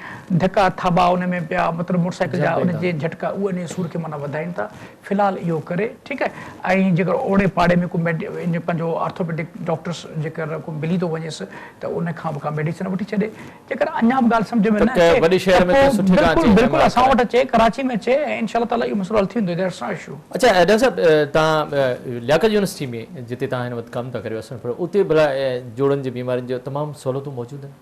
[SPEAKER 2] ڌڪا ٿاٻا ان ۾ پيا مطلب موٽر سائيڪل جا ان جي جهٽڪا اهي ان سور کي معنيٰ وڌائين ٿا في الحال اهو ڪري ٺيڪ آهي ۽ جيڪر اوڙي پاڙي ۾ ڪو پنهنجو آرٿوپيڊڪ ڊاڪٽرس جيڪر ڪو ملي ٿو وڃيس ته ان کان به ڪا ميڊيسن وٺي ڇڏي جيڪر اڃا به ڳالهه سمجهه ۾ نه اچي
[SPEAKER 1] وڏي شهر ۾ ڪنهن سٺي کان اچي
[SPEAKER 2] بلڪل اسان وٽ اچي ڪراچي ۾ اچي ۽ انشاء الله تعالي اهو مسئلو حل ٿي ويندو that's not issue.
[SPEAKER 1] اڇا ڊاڪٽر صاحب توهان لياقت يونيورسٽي ۾ جتي توهان هن وقت ڪم ٿا ڪريو اسان اتي ڀلا جوڙن جي بيمارين جو تمام سهولتون موجود آهن؟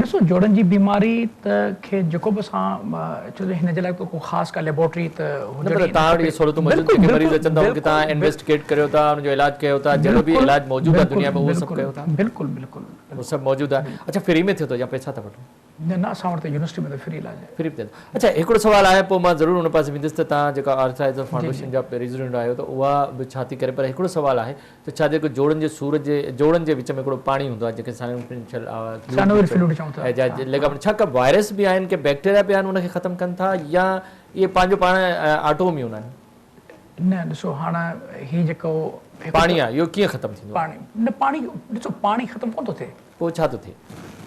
[SPEAKER 2] ڏسو جوڙن جي بيماري ته کي جيڪو به اسان ڇو جو هن جي لاء ڪو خاص ڪا ليبارٽري ته
[SPEAKER 1] هجڻ نه پر توهان وٽ اهي سهولتون موجود جيڪي مريض اچن ٿا ان کي توهان انويسٽيگيٽ ڪريو ٿا ان جو علاج ڪيو ٿا جهڙو به علاج موجود آهي دنيا ۾ اهو سڀ ڪيو ٿا.
[SPEAKER 2] بلڪل بلڪل
[SPEAKER 1] اهو سڀ موجود آهي اڇا فري ۾ ٿئي ٿو يا پئسا ٿا وٺو؟
[SPEAKER 2] نه نه اسان وٽ ته يونيورسٽي ۾ ته فري علاج آهي.
[SPEAKER 1] فري ٿئي ٿو اڇا هڪڙو سوال آهي پوء مان ضرور ان پاسي ويندس ته توهان جيڪا آرٿرائٽس فائونڊيشن جا پريزيڊنٽ آهيو ته اها به ڇا ٿي ڪري پر هڪڙو سوال آهي ته ڇا جيڪو جوڙن جي سور جي جوڙن جي وچ ۾ هڪڙو پاڻي هوندو آهي جنهن کي سائنوفيشل
[SPEAKER 2] سائنوويل فلوئڊ چئون ٿا
[SPEAKER 1] جا ليگامينٽ ڇا ڪا وائرس به آهن ڪي بيڪٽيريا به آهن ان کي ختم ڪن ٿا يا اهي پنهنجو پاڻ آٽو اميون آهن؟
[SPEAKER 2] نه ڏسو هاڻ هي جيڪو
[SPEAKER 1] پاڻي آهي اهو ڪيئن ختم ٿيندو
[SPEAKER 2] پاڻي نه پاڻي ڏسو پاڻي ختم ڪونه ٿو ٿئي
[SPEAKER 1] پوء ڇا ٿو ٿئي؟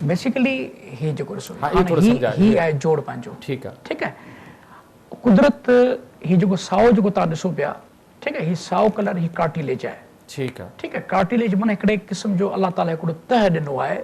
[SPEAKER 2] بيسيڪلي هي جيڪو ڏسو هاڻ هي هي آهي جوڙ پنهنجو
[SPEAKER 1] ٺيڪ آهي
[SPEAKER 2] ٺيڪ آهي قدرت هي جيڪو سائو جيڪو توهان ڏسو پيا ٺيڪ آهي هي سائو ڪلر هي ڪارٽيليج آهي.
[SPEAKER 1] ٺيڪ آهي.
[SPEAKER 2] ٺيڪ آهي ڪارٽيليج معنيٰ هڪڙي قسم جو الله تعالي هڪڙو تهه ڏنو آهي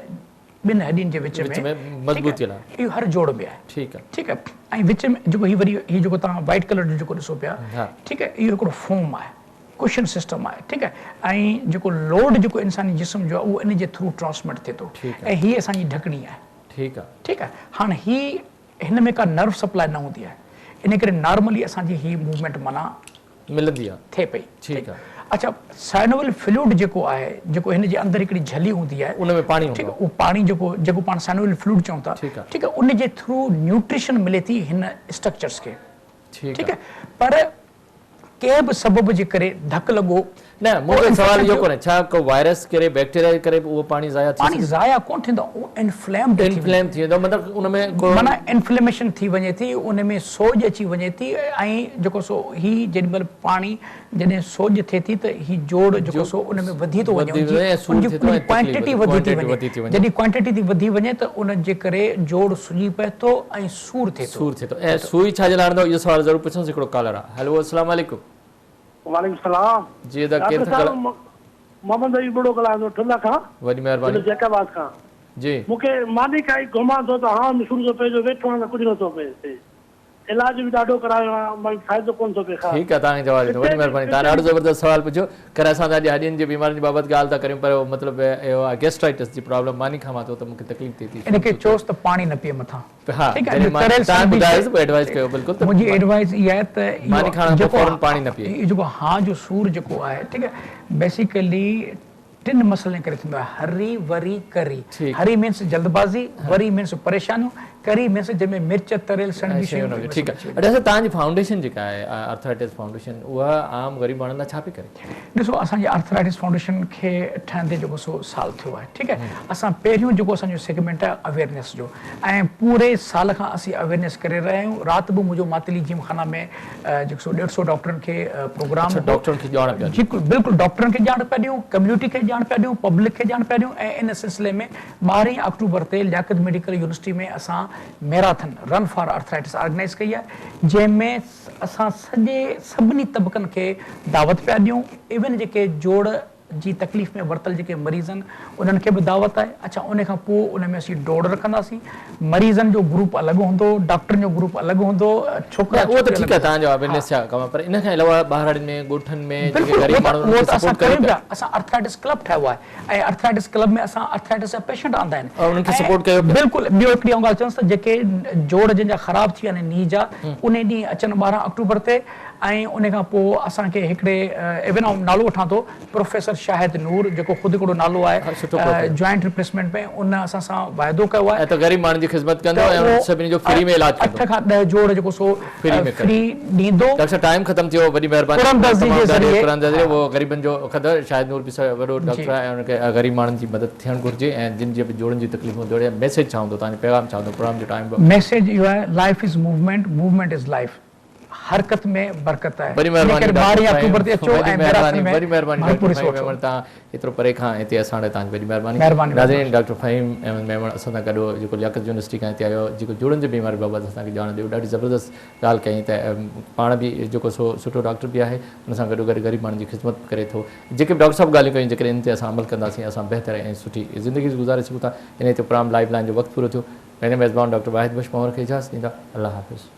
[SPEAKER 2] ٻن هڏين جي وچ
[SPEAKER 1] ۾ مضبوطي لاء
[SPEAKER 2] اهو هر جوڙ ۾ آهي.
[SPEAKER 1] ٺيڪ آهي.
[SPEAKER 2] ٺيڪ آهي ۽ وچ ۾ جيڪو هي وري هي جيڪو توهان وائيٽ ڪلر جو جيڪو ڏسو پيا ٺيڪ آهي اهو هڪڙو فوم آهي ڪشن سسٽم آهي ٺيڪ آهي ۽ جيڪو لوڊ جيڪو انساني جسم جو آهي اهو ان جي ٿرو ٽرانسمٽ ٿئي ٿو ۽ هي اسان جي ڍڪڻي آهي.
[SPEAKER 1] ٺيڪ آهي.
[SPEAKER 2] ٺيڪ آهي هاڻ هي هن ۾ ڪا نرو سپلاء نه هوندي آهي ان ڪري نارملي اسان جي هي موومينٽ معنيٰ
[SPEAKER 1] ملندي آ.
[SPEAKER 2] ٿئي پئي.
[SPEAKER 1] ٺيڪ آ.
[SPEAKER 2] اڇا سائنوويل فلوئڊ جيڪو آهي جيڪو هن جي اندر هڪڙي جهلي هوندي آهي
[SPEAKER 1] ان ۾ پاڻي هوندو
[SPEAKER 2] آ. اهو پاڻي جيڪو جيڪو پاڻ سائنوويل فلوئڊ چئون ٿا
[SPEAKER 1] ٺيڪ آ.
[SPEAKER 2] ٺيڪ آ ان جي ٿرو نيوٽريشن ملي ٿي هن اسٽرڪچرس کي
[SPEAKER 1] ٺيڪ
[SPEAKER 2] آ پر ڪنهن به سبب جي ڪري ڌڪ لڳو
[SPEAKER 1] نه منهنجو سوال اهو ڪونهي ڇا ڪو وائرس ڪري بيڪٽيريا جي ڪري به اهو پاڻي ضايع ٿي
[SPEAKER 2] پاڻي ضايع ڪونه ٿيندو آهي اهو انفليمڊ ٿي
[SPEAKER 1] انفليم ٿي ويندو مطلب ان ۾
[SPEAKER 2] ڪو معنيٰ انفليميشن ٿي وڃي ٿي ان ۾ سوڄ اچي وڃي ٿي ۽ جيڪو سو هي جيڏي مهل پاڻي جڏهن سوڄ ٿئي ٿي ته هي جوڙ جيڪو سو ان ۾ وڌي ٿو وڃي ان جي ڪوانٽيٽي وڌي ٿي وڃي جڏهن ڪوانٽيٽي ٿي وڌي وڃي ته ان جي ڪري جوڙ سڄي پئي ٿو ۽ سور ٿئي ٿو
[SPEAKER 1] سور ٿئي ٿو ۽ سوئي ڇا جي لاء هڻندو اهو سوال ضرور پڇندس هڪڙو ڪالر آهي هيلو السلام عليڪم.
[SPEAKER 3] وعليڪم السلام
[SPEAKER 1] جي ادا ڪير
[SPEAKER 3] ڊاڪٽر
[SPEAKER 1] ٿا
[SPEAKER 3] صاحب
[SPEAKER 1] ڳالهايو.
[SPEAKER 3] محمد ايوب ٻرڙو ڳالهايان ٿو ٺل کان
[SPEAKER 1] وڏي مهرباني.
[SPEAKER 3] ضلعو جيڪب آباد کان
[SPEAKER 1] جي.
[SPEAKER 3] مون کي ماني کائي گهمان ٿو ته هانء ۾ سور ٿو پئي جو ويٺو آهيان ته ڪجهه نٿو پئي ٿئي علاج به ڏاڍو ڪرايو آهي مگر فائدو ڪونه ٿو پئي خاص
[SPEAKER 1] ٺيڪ آهي توهان کي جواب ڏيندو وڏي مهرباني توهان ڏاڍو زبردست سوال پڇيو خير اسان ته اڄ هڏين جي بيمارين جي بابت ڳالهه ٿا ڪريون پر مطلب اهو آهي گيسٽرائٽس جي پرابلم ماني کاوان ٿو ته مون کي تڪليف ٿئي ٿي
[SPEAKER 2] ان کي چئوس ته پاڻي نه پيئي مٿان
[SPEAKER 1] ها
[SPEAKER 2] ٺيڪ آهي
[SPEAKER 1] جڏهن مان
[SPEAKER 2] تريل
[SPEAKER 1] توهان
[SPEAKER 2] سنڌي
[SPEAKER 1] ٻڌايس پوء ايڊوائز ڪيو بلڪل ته
[SPEAKER 2] منهنجي ايڊوائز اها آهي ته
[SPEAKER 1] ماني
[SPEAKER 2] اهو
[SPEAKER 1] کائڻ کان پوء
[SPEAKER 2] جيڪو
[SPEAKER 1] فورن پاڻي نه پيئي.
[SPEAKER 2] اهو جيڪو هانء جو سور جيڪو آهي ٺيڪ آهي بيسيڪلي ٽن مسئلن ڪري ٿيندو آهي هري وري ڪري
[SPEAKER 1] ٺيڪ
[SPEAKER 2] هري مينس جلدبازي وري مينس پريشانيون ڪري مينس جنهن ۾ مرچ تريل سڻڀي
[SPEAKER 1] شيون
[SPEAKER 2] شيون
[SPEAKER 1] نه ٺيڪ آهي اڍا صاحب توهان جي فائونڊيشن جيڪا آهي آرٿرائٽس فائونڊيشن اها عام غريب ماڻهن لاء ڇا پئي ڪري؟
[SPEAKER 2] ڏسو اسان جي آرٿرائٽس فائونڊيشن کي ٺهندي جيڪو سو سال ٿيو آهي ٺيڪ آهي اسان پهريون جيڪو اسان جو سيگمينٽ آهي اويئرنيس جو ۽ پوري سال کان اسين اويئرنيس ڪري رهيا آهيون رات به منهنجو ماتلي جيم خانا ۾ جيڪو سو ڏيڍ سو ڊاڪٽرن کي پروگرام
[SPEAKER 1] اڇا ڊاڪٽرن کي ڄاڻ پيا
[SPEAKER 2] ڏيون بلڪل ڊاڪٽرن کي ڄاڻ پيا ڏيون ڪميونٽي کي ڄاڻ پيا ڏيون پبلڪ کي ڄاڻ پيا ڏيون ۽ ان سلسلي ۾ ٻارهين آڪٽوبر تي لياقت ميڊيڪل يونيورسٽي ۾ اسان marathon run for arthritis organise ڪئي آهي جنهن ۾ اسان سڄي سڀني طبقن کي دعوت پيا ڏيون ايون جيڪي جوڙ جي تڪليف ۾ ورتل جيڪي مريض آهن انهن کي به دعوت آهي. اڇا ان کان پوء ان ۾ اسين ڊوڙ رکنداسين. مريضن جو گروپ الڳ هوندو، ڊاڪٽرن جو گروپ الڳ هوندو، ڇوڪرا
[SPEAKER 1] نه اهو ته
[SPEAKER 2] ڇوڪري
[SPEAKER 1] ٺيڪ
[SPEAKER 2] الڳ
[SPEAKER 1] آهي
[SPEAKER 2] هوندا.
[SPEAKER 1] توهان جو
[SPEAKER 2] ها.
[SPEAKER 1] اويرنيس جا ڪم پر ان کان علاوه ٻهراڙين ۾ ڳوٺن ۾ جيڪي
[SPEAKER 2] بلڪل
[SPEAKER 1] غريب
[SPEAKER 2] اهو ته
[SPEAKER 1] ماڻهو انهن
[SPEAKER 2] اهو
[SPEAKER 1] کي
[SPEAKER 2] ته اسان
[SPEAKER 1] سپورٽ ڪريو
[SPEAKER 2] ڪريون
[SPEAKER 1] پيا.
[SPEAKER 2] پيا. اسان ارٿرائٽس ڪلب ٺاهيو آهي ۽ ارٿرائٽس ڪلب ۾ اسان ارٿرائٽس جا پيشنٽ آندا آهن
[SPEAKER 1] انهن کي
[SPEAKER 2] ۽
[SPEAKER 1] سپورٽ ڪيو پيا.
[SPEAKER 2] بلڪل ٻيو هڪڙي آئون ڳالهه چوندس ته جيڪي جوڙ جن جا خراب ٿي ويا آهن ني جا انهي ڏينهن اچن 12 آڪٽوبر تي ۽ ان کان پوء اسان کي هڪڙي ايون آئون نالو وٺان ٿو پروفيسر شاهد نور جيڪو خود هڪڙو نالو آهي جوائنٽ ريپليسمينٽ ۾ ان اسان سان واعدو ڪيو آهي
[SPEAKER 1] ۽ ته غريب ماڻهن جي خدمت
[SPEAKER 2] ته
[SPEAKER 1] ڪندو ۽
[SPEAKER 2] اهو
[SPEAKER 1] سڀني جو فري ۾ علاج ڪندو
[SPEAKER 2] 8 کان 10 جوڙ جيڪو سو
[SPEAKER 1] فري ۾
[SPEAKER 2] فري ڏيندو.
[SPEAKER 1] ڊاڪٽر صاحب ٽائيم ختم ٿيو وڏي مهرباني
[SPEAKER 2] قرآن درزي
[SPEAKER 1] تمام
[SPEAKER 2] جي ذريعي
[SPEAKER 1] قرآن درزي اهو غريبن جو قدر شاهد نور به وڏو
[SPEAKER 2] جي
[SPEAKER 1] ڊاڪٽر آهي ۽ ان کي غريب ماڻهن جي مدد ٿيڻ گهرجي ۽ جن جي به جوڙن جي تڪليف هوندي آهي ميسيج ڇا هوندو توهان جو پيغام ڇا هوندو پروگرام جو ٽائيم به
[SPEAKER 2] ميسيج اهو آهي life is movement movement is life حرڪت ۾ برڪت آهي.
[SPEAKER 1] وڏي
[SPEAKER 2] ان
[SPEAKER 1] مهرباني
[SPEAKER 2] ڪري
[SPEAKER 1] ڊاڪٽر
[SPEAKER 2] 12
[SPEAKER 1] فهيم
[SPEAKER 2] آڪٽوبر تي اچو
[SPEAKER 1] وڏي
[SPEAKER 2] ۽
[SPEAKER 1] مهرباني
[SPEAKER 2] ميراٿن ۾
[SPEAKER 1] وڏي مهرباني
[SPEAKER 2] ڀرپور
[SPEAKER 1] ڊاڪٽر
[SPEAKER 2] حصو
[SPEAKER 1] فهيم
[SPEAKER 2] وٺو.
[SPEAKER 1] ميمڻ توهان ايترو پري کان هتي اسان وٽ توهان جي وڏي مهرباني
[SPEAKER 2] مهرباني
[SPEAKER 1] ناظرين ڊاڪٽر فهيم احمد ميمڻ اسان سان گڏ هو جيڪو لياقت يونيورسٽي کان هتي آيو جيڪو جوڙن جي بيماري بابت اسان کي ڄاڻ ڏيو ڏاڍي زبردست ڳالهه ڪيائين ته پاڻ به جيڪو سو سٺو ڊاڪٽر به آهي ان سان گڏو گڏ غريب ماڻهن جي خدمت به ڪري ٿو جيڪي به ڊاڪٽر صاحب ڳالهيون ڪيون جيڪڏهن ان تي اسان عمل ڪنداسين اسان بهتر ۽ سٺي زندگي گذاري سگهون ٿا انهي تي پروگرام لائيف لائين جو وقت پورو ٿيو پنهنجي ميزبان ڊاڪٽر واحد بخش پنهور کي اجازت ڏيندا الله حافظ.